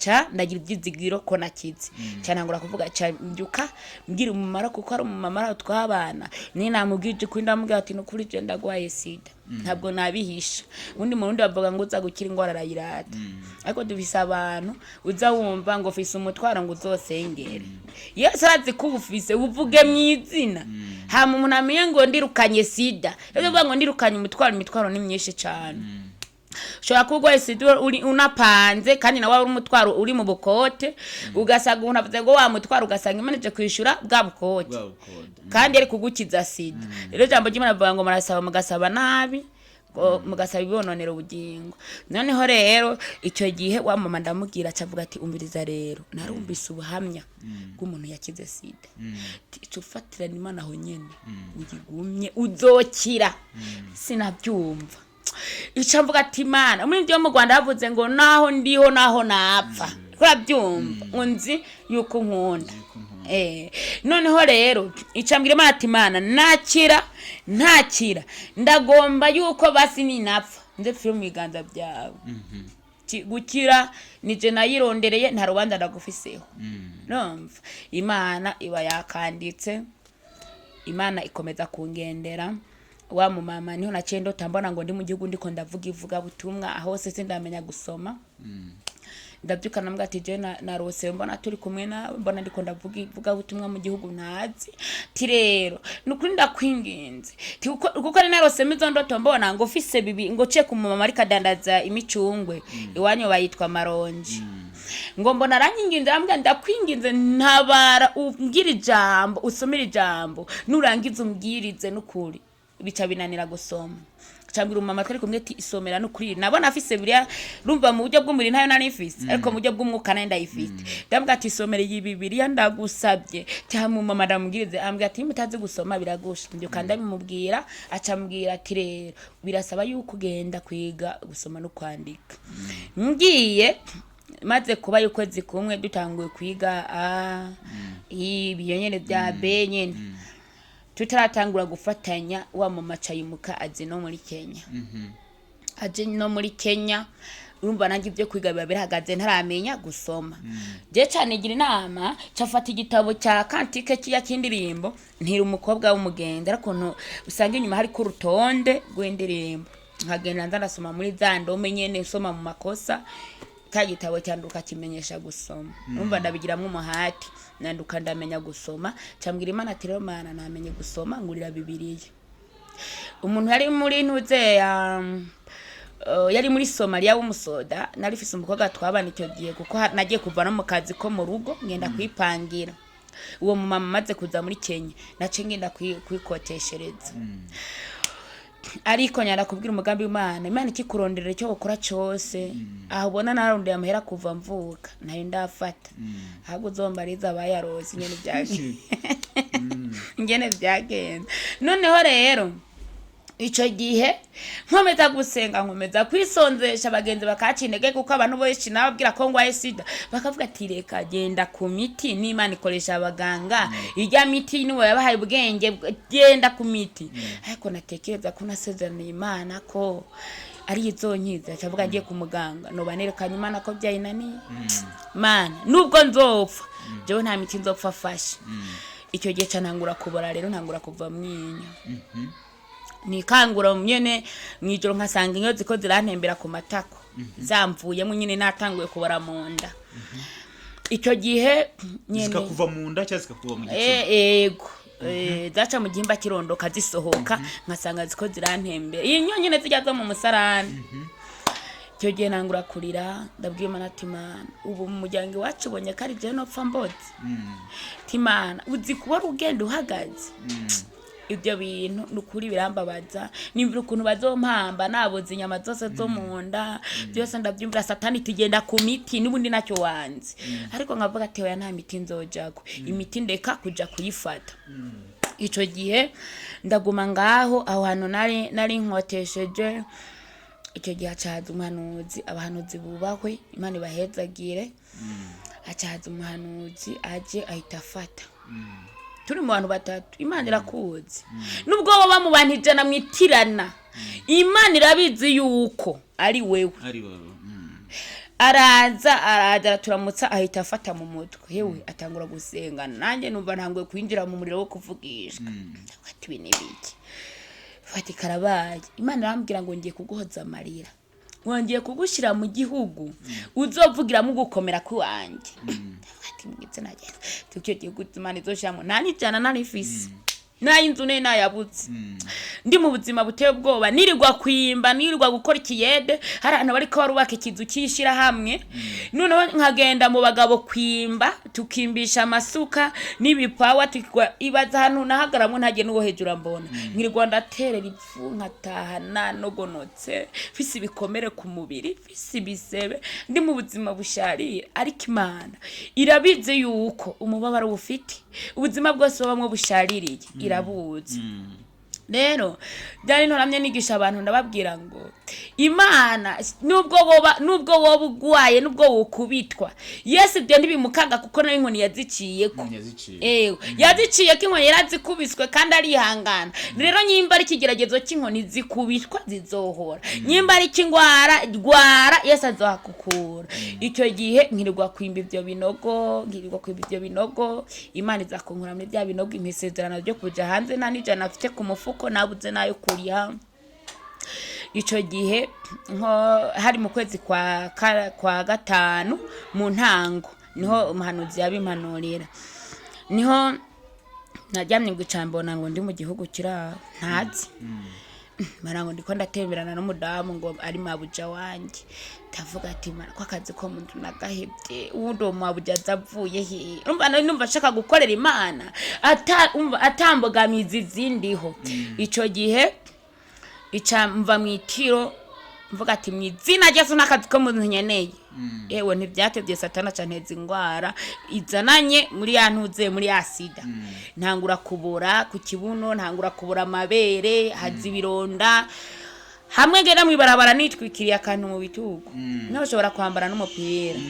ca ndagira ibyizigiro ko nakize. Ca ntangura kuvuga, ca mbyuka mbwira umumaro, kuko ari umumama twabana, ni namubwije ukuri, ndamubwira ati nukuri je ndagwaye sida, ntabwo nabihisha. Ubundi mu rundi bavuga ngo uza gukira ingwara arayirata, ariko dufise abantu uza wumva ngo ufise umutwaro ngo uzosengere. Yesu arazi ko uwufise, uvuge mu izina, hama umuntu amenye ngo ndirukanye sida. Rero uvuga ngo ndirukanye umutwaro, imitwaro ni myinshi cane. Ushobora kuba urwaye sida uri unapanze, kandi nawe wari umutwaro uri mu bukote, ugasanga umuntu avuze ngo wa mutwaro, ugasanga Imana ije kwishura bwa bukote kandi ari kugukiza sida. Rero ijambo ry'Imana rivuga ngo murasaba mugasaba nabi, ngo mugasaba ibibononera ubugingo. Noneho rero icyo gihe wa mama ndamubwira, acavuga ati umviriza rero, narumvise ubuhamya bw'umuntu yakize sida. Ati, ico ufatirana Imana aho nyene uyigumye uzokira. Sinabyumva, ico mvuga ati Imana muri byo mu Rwanda bavuze ngo naho ndiho naho napfa, urabyumva, ngo nzi yuko nkunda. Noneho rero icambwira Imana ati Imana nakira ntakira, ndagomba yuko basi ninapfa nze pfire mu biganza byawe. Gukira nije nayirondereye, nta rubanza ndagufiseho. Numva Imana iba yakanditse, Imana ikomeza kungendera. Wa mumama niho naciye ndota mbona ngo ndi mu gihugu ndiko ndavuga ivugabutumwa, aho hose sindamenya gusoma. Ndabyuka nambwa ati je narose mbona turi kumwe nawe, mbona ndiko ndavuga ivugabutumwa mu gihugu ntazi. Ti rero nukuri ndakwinginze. Ti kuko ari narose mizo ndoto mbona ngo ufise bibi, ngo ce ku mumama ariko adandaza imicungwe, iwanyu bayitwa maronji, ngo mbona aranyinginze, arambwira ndakwinginze ntabara umbwire ijambo, usomere ijambo, nurangiza umbwirize. Nukuri bica binanira gusoma. Cambira umumama twari kumwe ati isomera nukuri nabona afise biriya. Rumva mu buryo bw'umubiri ntayo nari mfise, ariko mu buryo bw'umwuka nari ndayifite. Ndambwira ati isomere iyi Bibiliya ndagusabye, cyangwa umumama ndamubwirize. Ambwira ati iyo mutazi gusoma biragusha. Mbyuka ndabimubwira, acambwira ati rero birasaba yuko ugenda kwiga gusoma no kwandika. Ngiye maze kuba ukwezi kumwe dutanguye kwiga a ibyo nyene bya B nyene, tutaratangura gufatanya, wa mama acayimuka azi no muri Kenya, aje no muri Kenya. Urumva nanjye ibyo kwiga biba birahagaze, ntaramenya gusoma. Je cane gira inama, cafata igitabo cya cantique kiya cy'indirimbo, ntira umukobwa w'umugenzi, ariko usanga inyuma hariko urutonde rw'indirimbo, nkagenda nza ndasoma muri za ndome nyene, nsoma mu makosa. Ka gitabo cyanduka kimenyesha gusoma. Urumva ndabigiramwo umuhati, nanduka ndamenya gusoma. Cambwira Imana ati rero Mana namenye gusoma, ngurira Bibiliya. Umuntu yari muri ntuze ya Yari muri Somalia w'umusoda. Nari mfise umukobwa twabana icyo gihe, kuko nagiye kuva no mu kazi ko mu rugo ngenda kwipangira. Uwo mumama amaze kuza muri Kenya, nace ngenda kwikoteshereza. Ariko nyara kubwira umugambi w'Imana, Imana ikikuronderera icyo ukora cyose. Aho ubona narondeye amahera kuva mvuka, nayo ndafata, ahubwo uzombariza abayarose ingene byagenze, ingene byagenze. Noneho rero icyo gihe nkomeza gusenga, nkomeza kwisonzesha, abagenzi bakaca intege, kuko abantu benshi nababwira ko ngwaye sida bakavuga ati: "Reka, genda ku miti, n'Imana ikoresha abaganga, ijya miti niwe yabahaye ubwenge, genda ku miti." Ariko natekereza ko nasezeraniye Imana ko ari izonkiza, cavuga ngiye ku muganga noba nerekanye Imana ko byayinaniye. Mana, nubwo nzopfa, jewe nta miti nzopfa afashe. Icyo gihe ca ntangura kubora rero, ntangura kuva mwinyo, nikangura nyene mwijoro nkasanga inyo ziko zirantembera ku matako, zamvuyemo nyine, natanguye kubora mu nda icyo gihe nyene. Zikakuva mu nda cyangwa zikakuva mu gitsina? Ego. Zaca mu gihimba kirondoka zisohoka, nkasanga ziko zirantembera, iyi nyo nyine zijya zo mu musarani. Icyo gihe nangura kurira, ndabwira Imana ati: "Imana, ubu mu muryango iwacu ubonye ko ari jewe nopfa mbotse. Imana, uzi kubona ugenda uhagaze, ibyo bintu ni ukuri birambabaza, nimvira ukuntu bazompamba naboze inyama zose zo mu nda byose." Ndabyumvira Satani tugenda ku miti n'ubundi nacyo wanze, ariko nkavuga ati: "Oya, nta miti nzojako, imiti ndeka kuja kuyifata." Ico gihe ndaguma ngaho aho hantu nari nkotesheje. Icyo gihe hacahaza umuhanuzi. Abahanuzi bubahwe, Imana ibahezagire. Hacahaza umuhanuzi, aje ahita afata turi mu bantu batatu. Imana irakuzi, nubwo woba mu bantu 100 mwitirana, Imana irabizi yuko ari wewe. Ari wowe. Araza, araza araturamutsa, ahita afata mu mutwe yewe, atangura gusenga. Nanjye numva ntanguye kwinjira mu muriro wo kuvugishwa. Ndavuga ati: "Ibi ni biki?" Fata karabaye. Imana irambwira ngo: "Ngiye kuguhoza amarira, wongeye kugushyira mu gihugu uzovugiramo ugukomera kw'iwanjye." Ndavuga ati: "Mu izina rya Yesu, icyo gihugu Imana izoshiramo." Nta n'ijana nari mfise, n'ay'inzu ne nayabutse, ndi mu buzima buteye ubwoba, nirirwa kwimba, nirirwa gukora ikiyede. Hari ahantu bariko barubaka ikizu cy'ishyirahamwe, noneho nkagenda mu bagabo kwimba, tukimbisha amasuka n'ibipawa, tukigwa ibaza ahantu nahagaramwo ntagiye n'uwo hejuru ambona, nkirirwa ndaterera ipfu, nkataha nanogonotse, mfise ibikomere ku mubiri, mfise ibisebe, ndi mu buzima busharira. Ariko Imana irabizi yuko umubabaro bufite, ubuzima bwose bubamwo bushaririye, irabuzi. Rero byari ntoramye nigisha abantu, ndababwira ngo Imana nubwo woba ugwaye, nubwo wokubitwa, Yesu ibyo ntibimukanga, kuko nawe inkoni yaziciyeko. Yaziciye. Ewe, yaziciye ko inkoni yarazikubiswe kandi arihangana. Rero nyimba ari ikigeragezo cy'inkoni zikubitwa, zizohora. Nyimba ari ik'ingwara, rwara, Yesu azohakukura. Icyo gihe nkirirwa kwimba ibyo binogo, nkirirwa kwimba ibyo binogo. Imana izakunkura muri bya binogo, impa isezerano ryo kuja hanze nta n'ijana afite ku mufuko, nabuze n'ayo kuriha. Ico gihe nko hari mu kwezi kwa gatanu mu ntango, niho umuhanuzi yabimpanurira. Niho naryamye ngo mbona ngo ndi mu gihugu kiri aho ntazi, mbona ngo ndiko ndatemberana n'umudamu ngo ari mabuja wanje. Ndavuga ati: "Mana, ko akazi ko mu nzu nagahebye, uwundi uwo mabuja aza avuye he?" Urumva nari numva nshaka gukorera Imana ata umva atambogamizi zindiho. Ico gihe ica mva mu itiro, mvuga ati: "Mu izina rya Yesu, n'akazi ko mu nzu nkeneye." Yewe, ntibyatevye, Satana canteza ingwara izananye muri ya ntuze, muri ya sida. Ntangura kubora ku kibuno, ntangura kubora amabere, haza ibironda hamwe. Ngenda mw'ibarabara nitwikiriye akantu mu bitugu, ntoshobora kwambara n'umupira.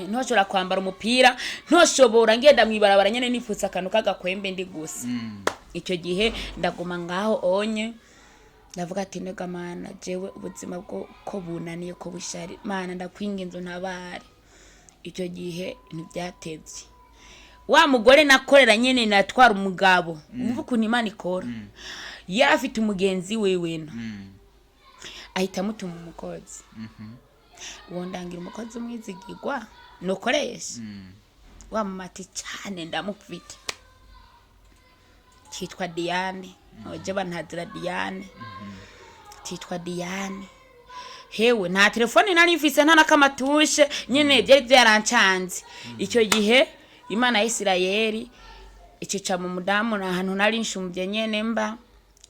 Ntoshobora kwambara umupira, ntoshobora ngenda mw'ibarabara nyene nipfutse akantu k'agakwembe ndi gusa. Icyo gihe ndaguma ngaho onye, ndavuga ati: "Nega Mana, jewe ubuzima bwo ko bunaniye, ko bushari, Mana ndakwinginze untabare." Icyo gihe ntibyatevye, wa mugore nakorera nyene natwara umugabo, umva ukuntu Imana ikora, yari afite umugenzi wiwe no ahita amutuma umukozi. Uwo ndangira umukozi umwizigirwa nukoresha wa mumati cyane ndamufite, cyitwa Diane, oje bantazira Diane, cyitwa Diane. Hewe, nta telefone nari mfise, nta n'akamatushe nyene, byari byarancanze. Icyo gihe Imana ya Isirayeli icica mu mudamu ni ahantu nari nshumbye nyene, mba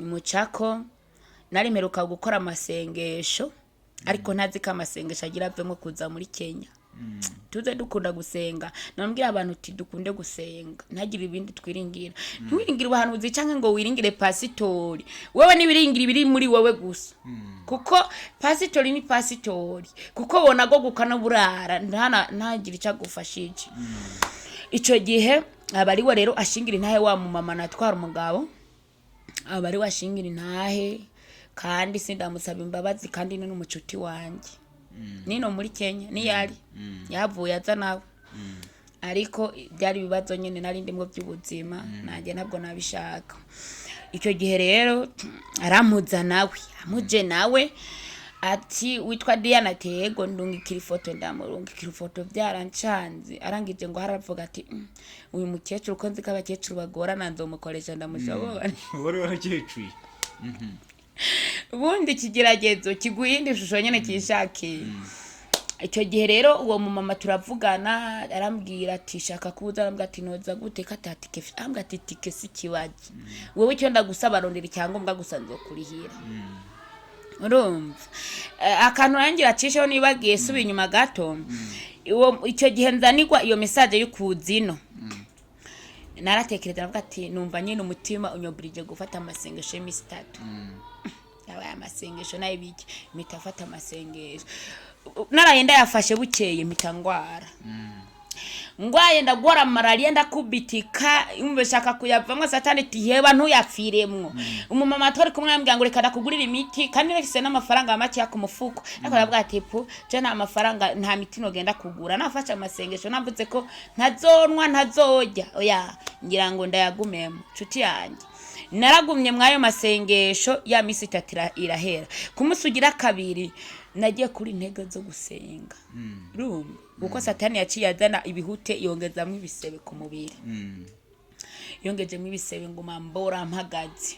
imucako. Nari mperuka gukora amasengesho, ariko ntazi ko amasengesho agira avemo kuza muri Kenya. Tuze dukunda gusenga. Nambwira abantu uti dukunde gusenga, ntagire ibindi twiringira. Ntiwiringire ubuhanuzi canke ngo wiringire pasitori. Wewe niwiringira ibiri muri wewe gusa, kuko pasitori ni pasitori, kuko wonagoguka n'uburara ntagire ico agufashije. Ico gihe aba ariwe rero ashingira intahe wa mumama natwara umugabo, aba ariwe ashingira intahe, kandi sindamusaba imbabazi, kandi ni n'umucuti wanje nino muri Kenya niyari yavuye aza nawe, ariko byari ibibazo nyine nari ndimwo by'ubuzima, nanjye ntabwo nabishaka. Icyo gihe rero arampuza nawe, amuje nawe ati: "Witwa Diana?" Ati: "Yego." "Ndungikira ifoto." Ndamurungikira ifoto, byarancanze. Arangije ngo haravuga ati: Uyu mukecuru, ko nzi ko abakecuru bagorana, nzomukoresha ndamushobora." Wari warakecuye. Ubundi ikigeragezo kiguha iyindi shusho nyine kishakiye. Icyo gihe rero uwo mumama turavugana, arambwira ati: "Shaka kuza." Arambwira ati: "Noza gute ko ata tike?" Arambwira ati: "Tike si ikibazo, wowe icyo ndagusaba, rondera icyangombwa gusa, nzokurihira." Urumva, akantu rangira acisheho nibagiye, suba inyuma gato. Icyo gihe nzanigwa iyo message y'ukuzino, naratekereza, navuga ati numva nyine umutima unyoburije gufata amasengesho y'iminsi 3. Yabaye amasengesho nayo ibiki, mpita afata amasengesho, naraye ndayafashe, bukeye mpita ngwara. Ngwaye ndagwara malariya, ndakubitika, umve shaka kuyavamwo, Satani tiheba ntuyapfiremwo. Umumama twari kumwe yambwira ngo reka ndakugurira imiti, kandi nafise n'amafaranga make ku mufuko, ariko aravuga ati: "Pu je nta mafaranga, nta miti nogenda kugura, nafashe amasengesho, navuze ko ntazonwa, ntazorya, oya ngira ngo ndayagumemo." Nshuti yanjye, naragumye mw'ayo masengesho, ya misi 3 irahera. Ku munsi ugira kabiri nagiye kuri intege zo gusenga. Urumva, kuko Satani yaciye azana ibihute, yongezamwo ibisebe ku mubiri, yongejemo ibisebe, nguma mbora mpagaze,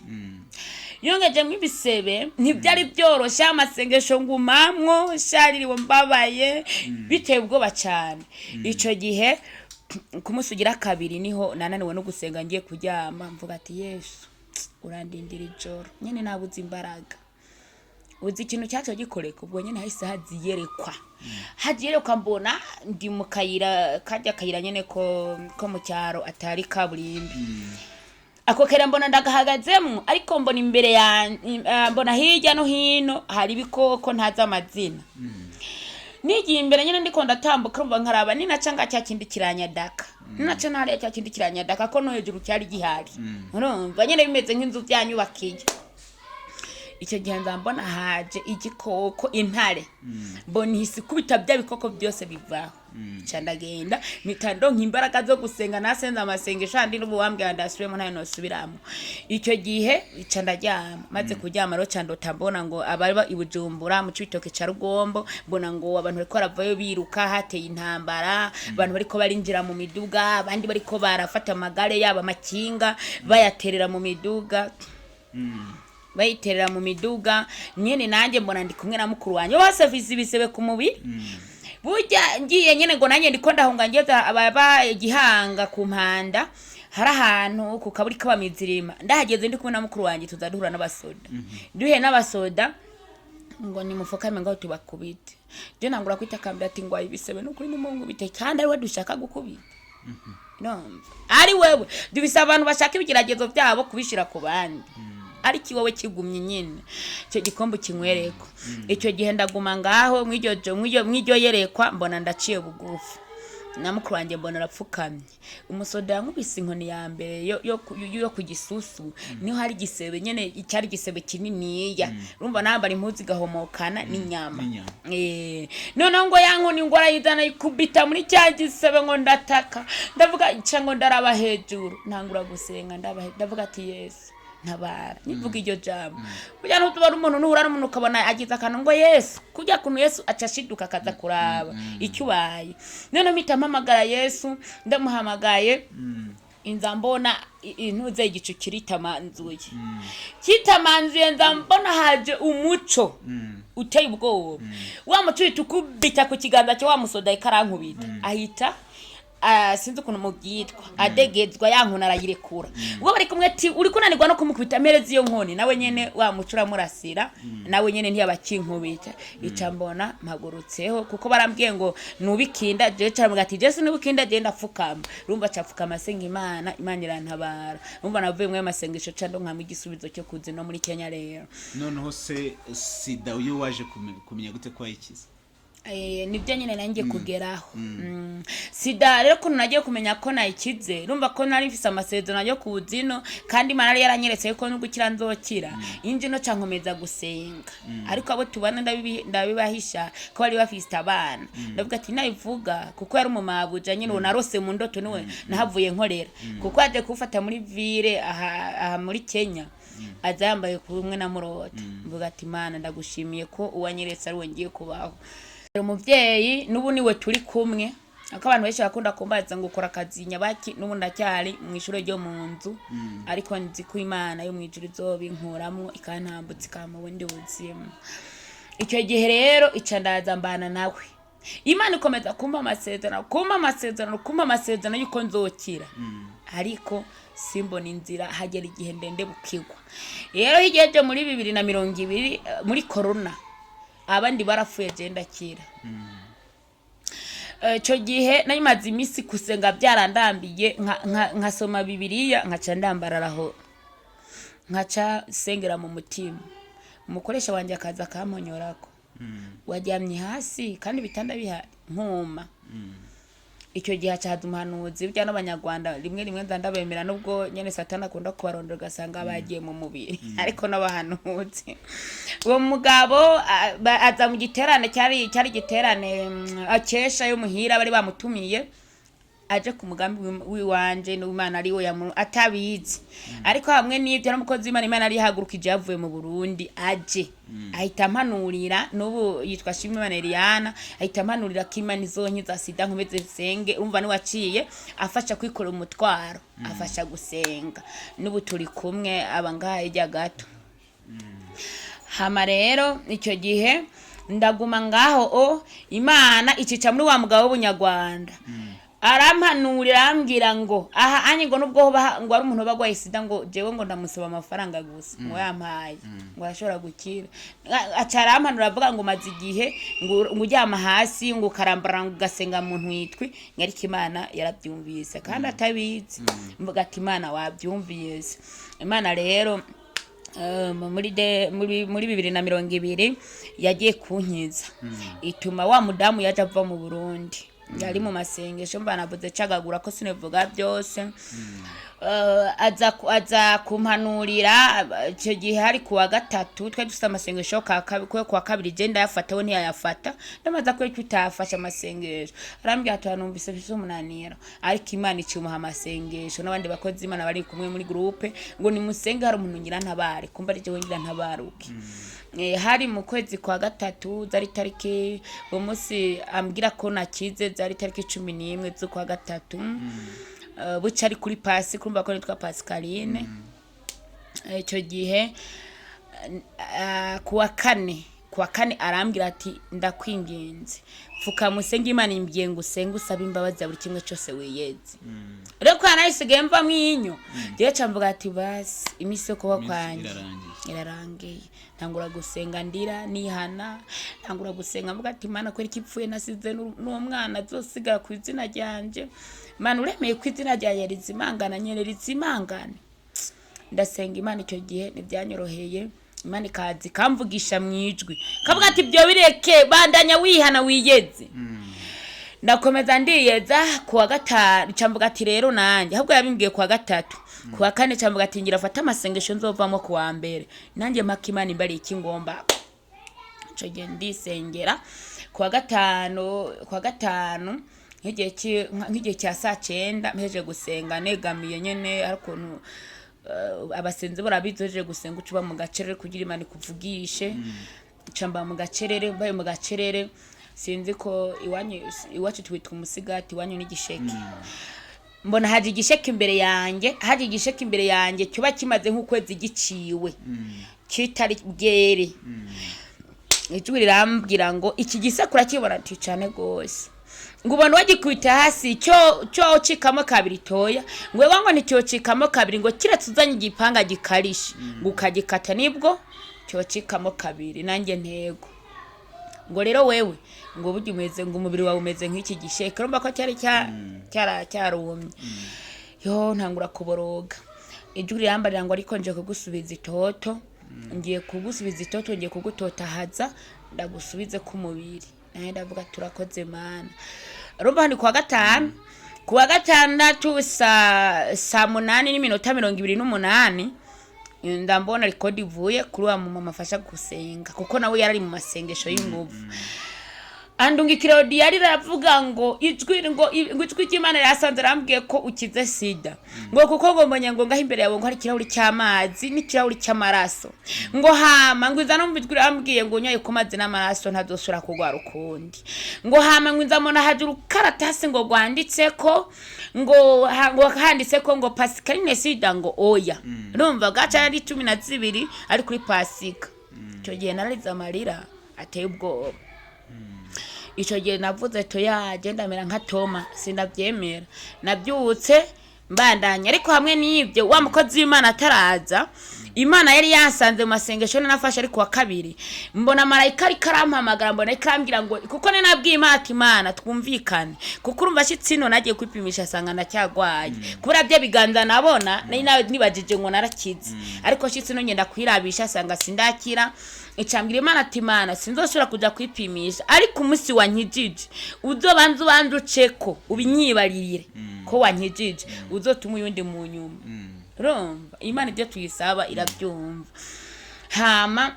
yongejemo ibisebe. Ntibyari byoroshye, amasengesho ngumamwo shaririwe, mbabaye, biteye ubwoba cyane. Icyo gihe ku munsi ugira kabiri niho nananiwe no gusenga, ngiye kuryama mvuga ati: "Yesu, urandindira ijoro nyine nabuze imbaraga." Uzi ikintu cyacu gikoreka, ubwo nyine hahise haziyerekwa, haziyerekwa, mbona ndi mu kayira, kajya kayira nyine ko mu cyaro atari kaburimbi. Ako kayira mbona ndagahagazemo, ariko mbona imbere ya mbona hirya no hino hari ibikoko ntazi amazina. Nigiye imbere nyine, ndiko ndatambuka, urumva nkaraba ninaca nga cya kindi kiranyadaka, ninaca nahariya cya kindi kiranyadaka, ko no hejuru cyari gihari. Urumva nyine bimeze nk'inzu byanyubakiye. Icyo gihe nza mbona haje igikoko, intare, mbona ihise ikubita bya bikoko byose bivaho. Nca ndagenda, mpita ndonka imbaraga zo gusenga. Nasenze amasengesho andi n'ubu wambwira ndasubiremo ntayo nosubiramo. Icyo gihe nca ndaryama. Maze kuryama rero, nca ndota mbona ngo ababa i Bujumbura mu Cibitoke ca Rugombo, mbona ngo abantu bariko baravayo biruka, hateye intambara, abantu bariko barinjira mu miduga, abandi bariko barafata amagare yabo, amakinga, bayaterera mu miduga, bayiterera mu miduga nyene. Nanjye mbona ndi kumwe na mukuru wanjye, bose afise ibisebe ku mubiri. Burya ngiye nyene ngo nanjye ndiko ndahunga, ngeze ababa Gihanga ku Mpanda, hari ahantu ku kaburi k'abamizirima. Ndahageze ndi kumwe na mukuru wanjye, tuza duhura n'abasoda. Duhuye n'abasoda ngo nimufukame ngo tubakubite. Je nangura kwitakambira ati: "Ngwaye ibisebe, nukuri nimungubite," kandi ari we dushaka gukubita. Numva ari wewe dubise abantu bashaka ibigeragezo byabo kubishira ku bandi, ariko iwowe kigumye nyine icyo gikombe kinywereko. Icyo gihe ndaguma ngaho mw'iryo yerekwa, mbona ndaciye bugufi na mukuru wanjye, mbona arapfukamye. Umusoda yankubise inkoni ya mbere yo ku gisusu, niho hari igisebe nyene, icyari igisebe kininiya. Urumva nambara impuzu igahomokana n'inyama. N'inyama. Noneho ngo ya nkoni ngo arayizana, ikubita muri cya gisebe, ngo ndataka, ndavuga nca ngo ndaraba hejuru, ntangura gusenga, ndavuga ati: "Yesu, ntabara." Nivuga iryo jambo, burya ntutubona umuntu, nuhura n'umuntu ukabona agize akantu ngo Yesu, kurya kuntu Yesu aca ashiduka akaza kuraba icyo ubaye. Noneho mpita mpamagara Yesu, ndamuhamagaye, inza mbona intuze igicu kiritamanzuye, kitamanzuye, nza mbona haje umuco. Uteye ubwoba. Wa muco uhita ukubita ku kiganza cya wa musoda, ikarankubita, ahita sinzi ukuntu mubyitwa, adegezwa ya nkoni arayirekura. Ubwo bari kumwe ati uri kunanirwa no kumukubita, amereza iyo nkoni. Nawe nyene wa muco uramurasira, nawe nyene ntiyabakinkubita. Ica mbona mpagurutseho, kuko barambwiye ngo nubikinda. Jewe caramubwira ati jewe sinubikinda, jewe ndapfukama. Urumva capfukama asenga Imana, Imana irantabara. Urumva navuye muri ayo masengesho, ca ndonkamwo igisubizo cyo kuza no muri Kenya rero. Noneho se sida uyo waje kumenya gute ko wayikize? Nibyo nyine nanjye kugeraho. Sida rero, ukuntu nagiye kumenya ko nayikize, urumva ko nari mfise amasezerano yo kuzino, kandi Imana yari yaranyeretse yuko nugukira nzokira. Inji no ca nkomeza gusenga, ariko abo tubana ndabibahisha ko bari bafise abana. Ndavuga ati nabivuga, kuko yari umumabuja nyine uwo narose mu ndoto, niwe nahavuye nkorera, kuko yaje kuwufata muri ville aha muri Kenya, aza yambaye kumwe na murota. Mvuga ati Imana ndagushimiye ko uwanyeretse ari we ngiye kubaho. Umuvyeyi n'ubu niwe turi kumwe, ariko abantu benshi bakunda kumbaza ngo ukora akazi nyabaki. N'ubu ndacyari mu ishure ryo mu nzu, ariko nzi ko Imana yo mw'ijuru izobinkuramwo, ikantambutsa, ikampa ubundi buzima. Icyo gihe rero ica ndaza mbana nawe. Imana ikomeza kumpa amasezerano, kumpa amasezerano, kumpa amasezerano yuko nzokira, ariko simbona inzira. Hagera igihe ndende bukigwa. Rero hirya y'ejo muri 2020, muri corona, abandi barapfuye, je ndakira. Ico gihe nari maze iminsi gusenga byarandambiye, nkasoma Bibiliya, nkaca ndambararaho, nkaca sengera mu mutima. Umukoresha wanjye akaza akamponyorako: waryamye hasi kandi ibitanda bihari? Nkuma icyo gihe haca umuhanuzi. Burya n'abanyarwanda rimwe rimwe nza ndabemera, nubwo nyene Satani akunda kubarondera ugasanga bagiye mu mubiri, ariko n'abahanuzi. Uwo mugabo aza mu giterane, cyari igiterane akesha yo muhira, bari bamutumiye, aje ku mugambi w'iwanje n'Imana ari we atabizi. Ariko hamwe n'ibyo n'umukozi w'Imana, Imana yari yahagurukije, yavuye mu Burundi aje, ahita ampanurira. N'ubu yitwa Shimimana Eliana. Ahita ampanurira ko Imana izonkiza sida, nkomeze nsenge. Urumva niwaciye afasha kwikorera umutwaro, afasha gusenga. N'ubu turi kumwe, aba ngaha hirya gato. Hama rero icyo gihe ndaguma ngaho o Imana icica muri wa mugabo w'ubunyarwanda, arampanurira, arambwira ngo aha anye ngo nubwo hoba ngo ari umuntu bagwaye sida, ngo jewe ngo ndamusaba amafaranga gusa, ngo yampaye ngo arashobora gukira. Aca arampanura, avuga ngo maze igihe ngo uryama hasi, ngo ukarambara, ngo ugasenga mu ntwitwi, ngo ariko Imana yarabyumvise kandi atabizi. Mvuga ati Imana wabyumvise. Imana rero muri 2020 yagiye kunkiza, ituma wa mudamu yaje ava mu Burundi, yari mu masengesho. Mba navuze cagagura ko sinivuga byose. Aza kumpanurira. Icyo gihe hari kuwa gatatu, twari dufite amasengesho kuwa kabiri. Je ndayafata, we ntiyayafata. Ndamaze ko utafashe amasengesho, arambwira ati numvise mfise umunaniro, ariko Imana icimuha amasengesho n'abandi bakozi Imana bari kumwe muri groupe, ngo nimusenge, hari umuntu ngira ntabare, kumva ari jewe ngira ntabaruke. Hari mu kwezi kwa gatatu, zari tariki, uwo munsi ambwira ko nakize zari tariki 11 z'ukwa gatatu. Buca ari kuri pasi, kurumva ko nitwa Pascaline. Icyo gihe kuwa kane arambwira ati ndakwinginze, pfukama usenge, Imana imbwiye ngo usenge usabe imbabazi za buri kimwe cyose, wiyeze. Rero ko yanayisigaye mvamwo inyo, rero ca mvuga ati basi iminsi yo kuba Iminsi kwanjye irarangiye. Irarangiye. Ntangura gusenga ndira nihana, ntangura gusenga mvuga ati Imana, kweri ipfuye nasize n'uwo mwana azosigara ku izina ryanje. Imana, uremeye ko izina ryanjye rizimangana nyene rizimangane. Ndasenga Imana. Icyo gihe ntibyanyoroheye. Imana ikaza ikamvugisha mu ijwi, kavuga ati ibyo bireke, bandanya wihana, wiyeze. Ndakomeza ndiyeza. Kuwa gatanu camvuga ati rero nanjye, ahubwo yabimbwiye kuwa gatatu, kuwa kane camvuga ati ngira afate amasengesho nzovamo kuwa mbere, nanjye mpaka Imana imbariye iki ngomba. Ico gihe ndisengera kuwa gatanu nk'igihe cya saa 9, mpejeje gusenga negamiye nyene, ari ukuntu abasenzi barabizi, uhejeje gusenga uca uba mu gacerere kugira Imana ikuvugishe. Nca mba mu gacerere. Mbaye mu gacerere, sinzi ko iwanyu, iwacu twitwa umusigati, iwanyu n'igisheke. Mbona haje igisheke imbere yanjye, haje igisheke imbere yanjye kiba kimaze nk'ukwezi giciwe, kitari bwere. Ijwi rirambwira ngo iki gisekuru akibona ati cane gose, ngo ubona wagikubita hasi cyo cyo cikamo kabiri toya, ngo wewe ngo nticyocikamo kabiri, ngo kiretse uzanye igipanga gikarishe ngo ukagikata nibwo cyocikamo kabiri. Nanjye ntego ngo rero wewe ngo burya umeze, ngo umubiri wawe umeze nk'iki gisheke. Urumva ko cyari cyarumye. Yo ntangura kuboroga. Ijwi rirambarira ngo ariko nje kugusubiza itoto, ngiye kugusubiza itoto, ngiye kugutotahaza ndagusubize ku mubiri. Nawe ndavuga turakoze Mana. Urumva ni kuwa gatanu, kuwa gatandatu saa 8:28 ndambona record ivuye kuri wa mumama afasha gusenga, kuko nawe yarari mu masengesho y'inguvu. Andungikira audio riravuga ngo ijwi ngo ijwi ry'Imana rirasanze rambwiye ko ukize sida, ngo kuko ngo mbonye ngo ngaho imbere yawe ngo hari ikirahuri cy'amazi n'ikirahuri cy'amaraso, ngo hama ngo iza numva ijwi rambwiye ngo unyoye ku mazi n'amaraso ntazosubira kurwara ukundi, ngo hama ngo inza mbona haje urukaratasi ngo rwanditseko ngo ngo handitseko ngo Pascaline sida, ngo oya. Urumva gaca yari 12 ari kuri Pasika. Icyo gihe nararize amarira ateye ubwoba. Icyo gihe navuze toya ndamera nka Toma, sinabyemera. Nabyutse mbandanya, ariko hamwe n'ibyo wa mukozi w'Imana ataraza, Imana yari yasanze mu masengesho nafashe ariko wa kabiri, mbona marayika ariko arampamagara, mbona ariko arambwira ngo kuko ni nabwiye Imana ati Imana twumvikane, kuko urumva ashitse ino nagiye kwipimisha asanga ndacyagwaye, kubera bya biganza nabona nari nibajije ngo narakize, ariko ashitse ino ngenda kwirabisha asanga sindakira. Icambwira Imana ati Imana sinzosubira kuja kwipimisha, ariko umunsi wankijije uzobanza ubanze uceko ubinyibaririre ko wankijije, uzotuma uyundi mu nyuma. Urumva Imana ibyo tuyisaba irabyumva. Hama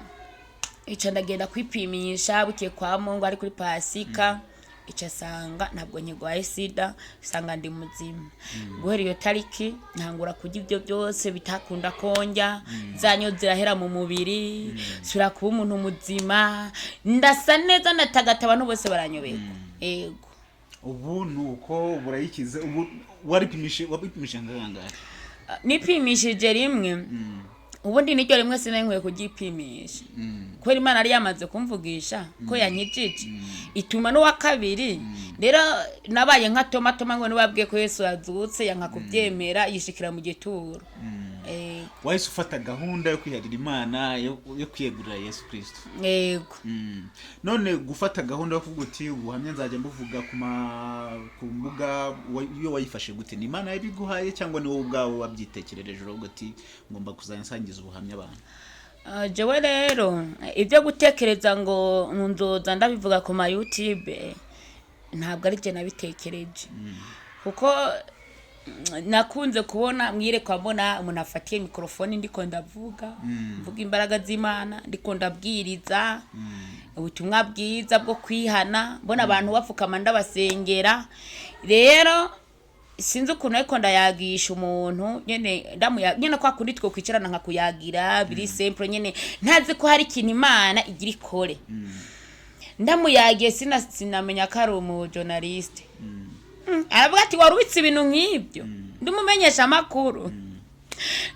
ica ndagenda kwipimisha bukiye kwa Mungu ari kuri Pasika, ica sanga ntabwo nkigwaye sida, sanga ndi muzima. Guhera iyo tariki ntangura kurya ibyo byose bitakunda konjya, zanyo zirahera mu mubiri, sura kuba umuntu muzima, ndasa neza, ndatagata, abantu bose baranyoberwa. Yego. Ubu ni uko burayikize. Ubu waripimishe, wapimishe ngangahe? Nipimishije rimwe, ubundi niryo rimwe sinari nkwiye kuryipimisha, kubera Imana yari yamaze kumvugisha ko yankijije, ituma n'uwa kabiri. Rero nabaye nka Toma. Toma ngo niwabwiye ko Yesu yazutse yanka kubyemera, yishikira mu gituro. Wahise ufata gahunda yo kwiharira Imana, yo kwiyegurira Yesu Kirisito? Yego. None gufata gahunda yo kuvuga uti ubuhamya nzajya mbuvuga ku mbuga, iyo wayifashe gute? Ni Imana yabiguhaye cyangwa ni wowe ubwawe wabyitekerereje uravuga uti ngomba kuzajya nsangiza ubuhamya abantu? Jewe rero ibyo gutekereza ngo nzoza ndabivuga ku ma YouTube ntabwo ari je nabitekereje, kuko nakunze kubona mwirekwa, mbona umuntu afatiye mikorofone ndiko ndavuga, mvuga imbaraga z'Imana, ndiko ndabwiriza ubutumwa bwiza bwo kwihana, mbona abantu bapfukama ndabasengera. Rero sinzi ukuntu ariko ndayagisha umuntu nyene, ndamuya nyene kwa kundi two kwicarana nkakuyagira biri simple nyene, ntazi ko hari ikintu Imana igira ikore. Ndamuyagiye sinamenya ko ari umu journaliste. Aravuga ati warubitse ibintu nk'ibyo ndimumenyesha amakuru.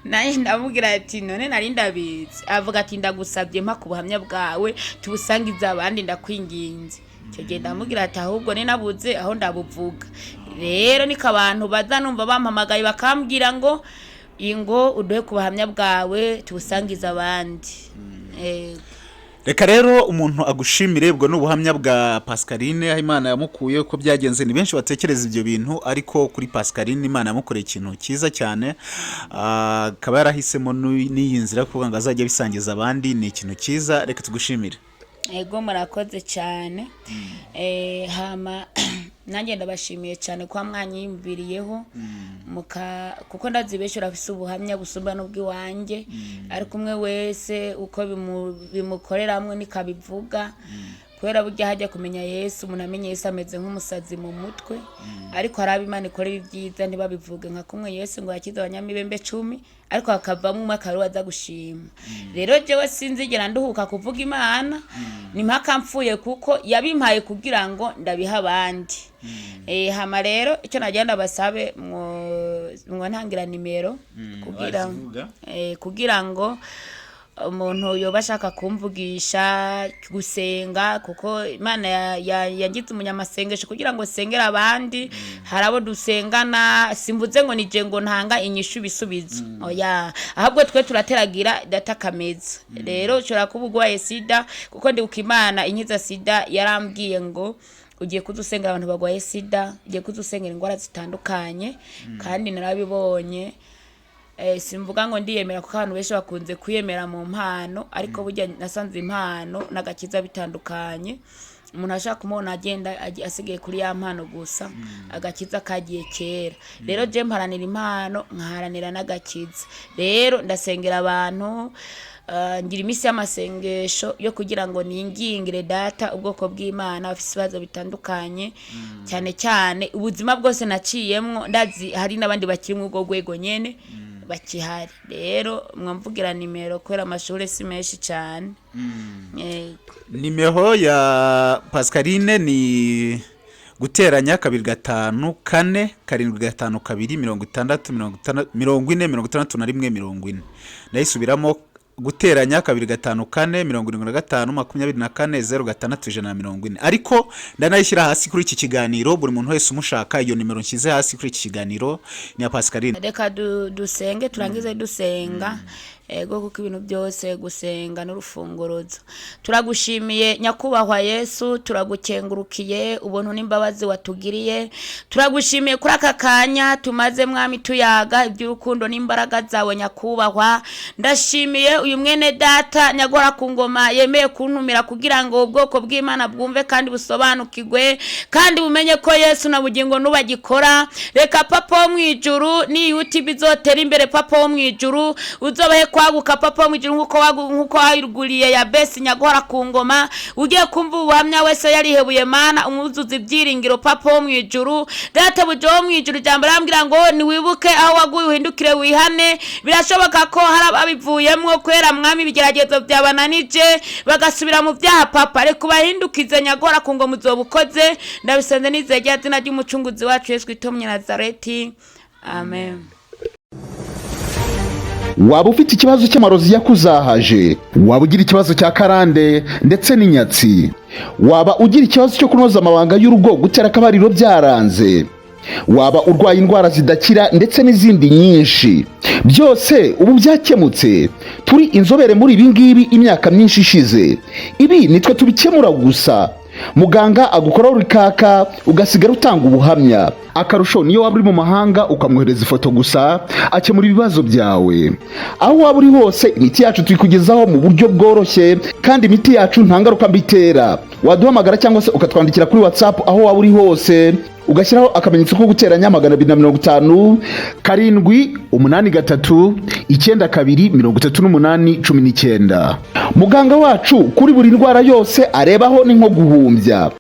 Naye ndamubwira ati none nari ndabizi. Avuga ati ndagusabye mpa ku buhamya bwawe tubusangize abandi, ndakwinginze. Icyo gihe ndamubwira ati ahubwo ni nabuze aho ndabuvuga. Rero niko abantu baza numva bampamagaye bakambwira ngo ingo uduhe ku buhamya bwawe tubusangize abandi. Reka rero umuntu agushimire. Ubwo ni ubuhamya bwa Pascaline, aho Imana yamukuye, uko byagenze. Ni benshi batekereza ibyo bintu, ariko kuri Pascaline Imana yamukoreye ikintu cyiza cyane. Akaba yarahisemo n'iyi nzira yo kuvuga ngo azajya abisangiza abandi, ni ikintu cyiza. Reka tugushimire. Ego, murakoze cyane. Hama nanjye ndabashimiye cyane kuba mwanyiyumviriyeho, kuko ndazi benshi urafise ubuhamya busumba n'ubw'iwanjye, ariko umwe wese uko bimukoreramwe nikabivuga, kubera burya hajya kumenya Yesu, umuntu amenye Yesu ameze nk'umusazi mu mutwe, ariko hari abo Imana ikorera ibyiza ntibabivuge, nka kumwe Yesu ngo yakize abanyamibembe 10 ariko hakavamo umwe akaba ariwe aza gushima. Rero jewe sinzigera nduhuka kuvuga Imana, ni mpaka mpfuye, kuko yabimpaye kugira ngo ndabiha abandi. Hama rero icyo nagira ndabasabe mwo ntangira nimero kugira Wazivuga. Kugira ngo Umuntu yoba ashaka kumvugisha, gusenga, kuko Imana yangize umunyamasengesho kugira ngo sengere abandi. Hari abo dusengana, simvuze ngo nije ngo ntanga inyishu, ibisubizo, oya, ahubwo twe turateragira data kameza. Rero ushobora kuba urwaye sida, kuko ndibuka Imana inkiza sida yarambwiye ngo ugiye kuza usengera abantu barwaye sida, ugiye kuza usengera indwara zitandukanye, kandi narabibonye. Simvuga ngo ndiyemera, kuko abantu benshi bakunze kwiyemera mu mpano, ariko burya nasanze impano n'agakiza bitandukanye. Umuntu ashaka kumubona agenda asigaye kuri ya mpano gusa, agakiza kagiye kera. Rero je mparanira impano, nkaharanira n'agakiza. Rero ndasengera abantu, ngira iminsi y'amasengesho yo kugira ngo ningingire data ubwoko bw'Imana bafise ibibazo bitandukanye, cyane cyane ubuzima bwose naciyemwo. Ndazi hari n'abandi bakiri muri ubwo rwego nyene bakihari. Rero mwamvugira nimero, kubera amashuri si menshi cyane. Yego. Nimero ya Pascaline ni guteranya 254 752 60 60 40 61 40. Ndayisubiramo: guteranya 254 75 24 06 140. Ariko ndanayishyira hasi kuri iki kiganiro, buri muntu wese umushaka, iyo nimero nshyize hasi kuri iki kiganiro ni iya Pascaline. Reka dusenge, turangize dusenga. Ego, kuko ibintu byose gusenga n'urufunguruzo. Turagushimiye nyakubahwa Yesu, turagukengurukiye ubuntu n'imbabazi watugiriye. Turagushimiye kuri aka kanya tumaze, mwami, tuyaga iby'urukundo n'imbaraga zawe. Nyakubahwa, ndashimiye uyu mwene data nyagora ku ngoma yemeye kuntumira kugira ngo ubwoko bw'Imana bwumve kandi busobanukirwe kandi bumenye ko Yesu na bugingo n'ubagikora. Reka papa wo mu ijuru, ni YouTube izotera imbere, papa wo mu ijuru, uzobahe kwaguka, papa wo mu ijuru, nkuko wayuguriye ya besi nyagora ku ngoma. Ugiye kumva ubuhamya wese yarihebuye, Mana, umwuzuza ibyiringiro, papa wo mu ijuru, data bujo wo mu ijuru. Ijambo rambwira ngo niwibuke aho waguye, uhindukire, wihane. Birashoboka ko hari ababivuyemwo kubera, mwami, ibigeragezo byabananije bagasubira mu byaha. Papa, reka ubahindukize nyagora ku ngoma, uzoba ukoze. Ndabisenze nizeye rya zina ry'umucunguzi wacu Yesu Kristo Munyanazareti, amen. Waba ufite ikibazo cy'amarozi yakuzahaje, waba ugira ikibazo cya karande ndetse n'inyatsi, waba ugira ikibazo cyo kunoza amabanga y'urugo, gutera akabariro byaranze, waba urwaye indwara zidakira ndetse n'izindi nyinshi, byose ubu byakemutse. Turi inzobere muri ibi ngibi imyaka myinshi ishize. Ibi nitwe tubikemura gusa. Muganga agukoraho urikaka, ugasigara utanga ubuhamya. Akarusho, niyo waba uri mu mahanga, ukamwohereza ifoto gusa, akemura ibibazo byawe. Aho waba uri hose, imiti yacu tuyikugezaho mu buryo bworoshye, kandi imiti yacu nta ngaruka mbi itera. Waduhamagara cyangwa se ukatwandikira kuri WhatsApp aho waba uri hose, ugashyiraho akamenyetso ko guteranya 250 783 92 38 19. Muganga wacu kuri buri ndwara yose arebaho ni nko guhumbya.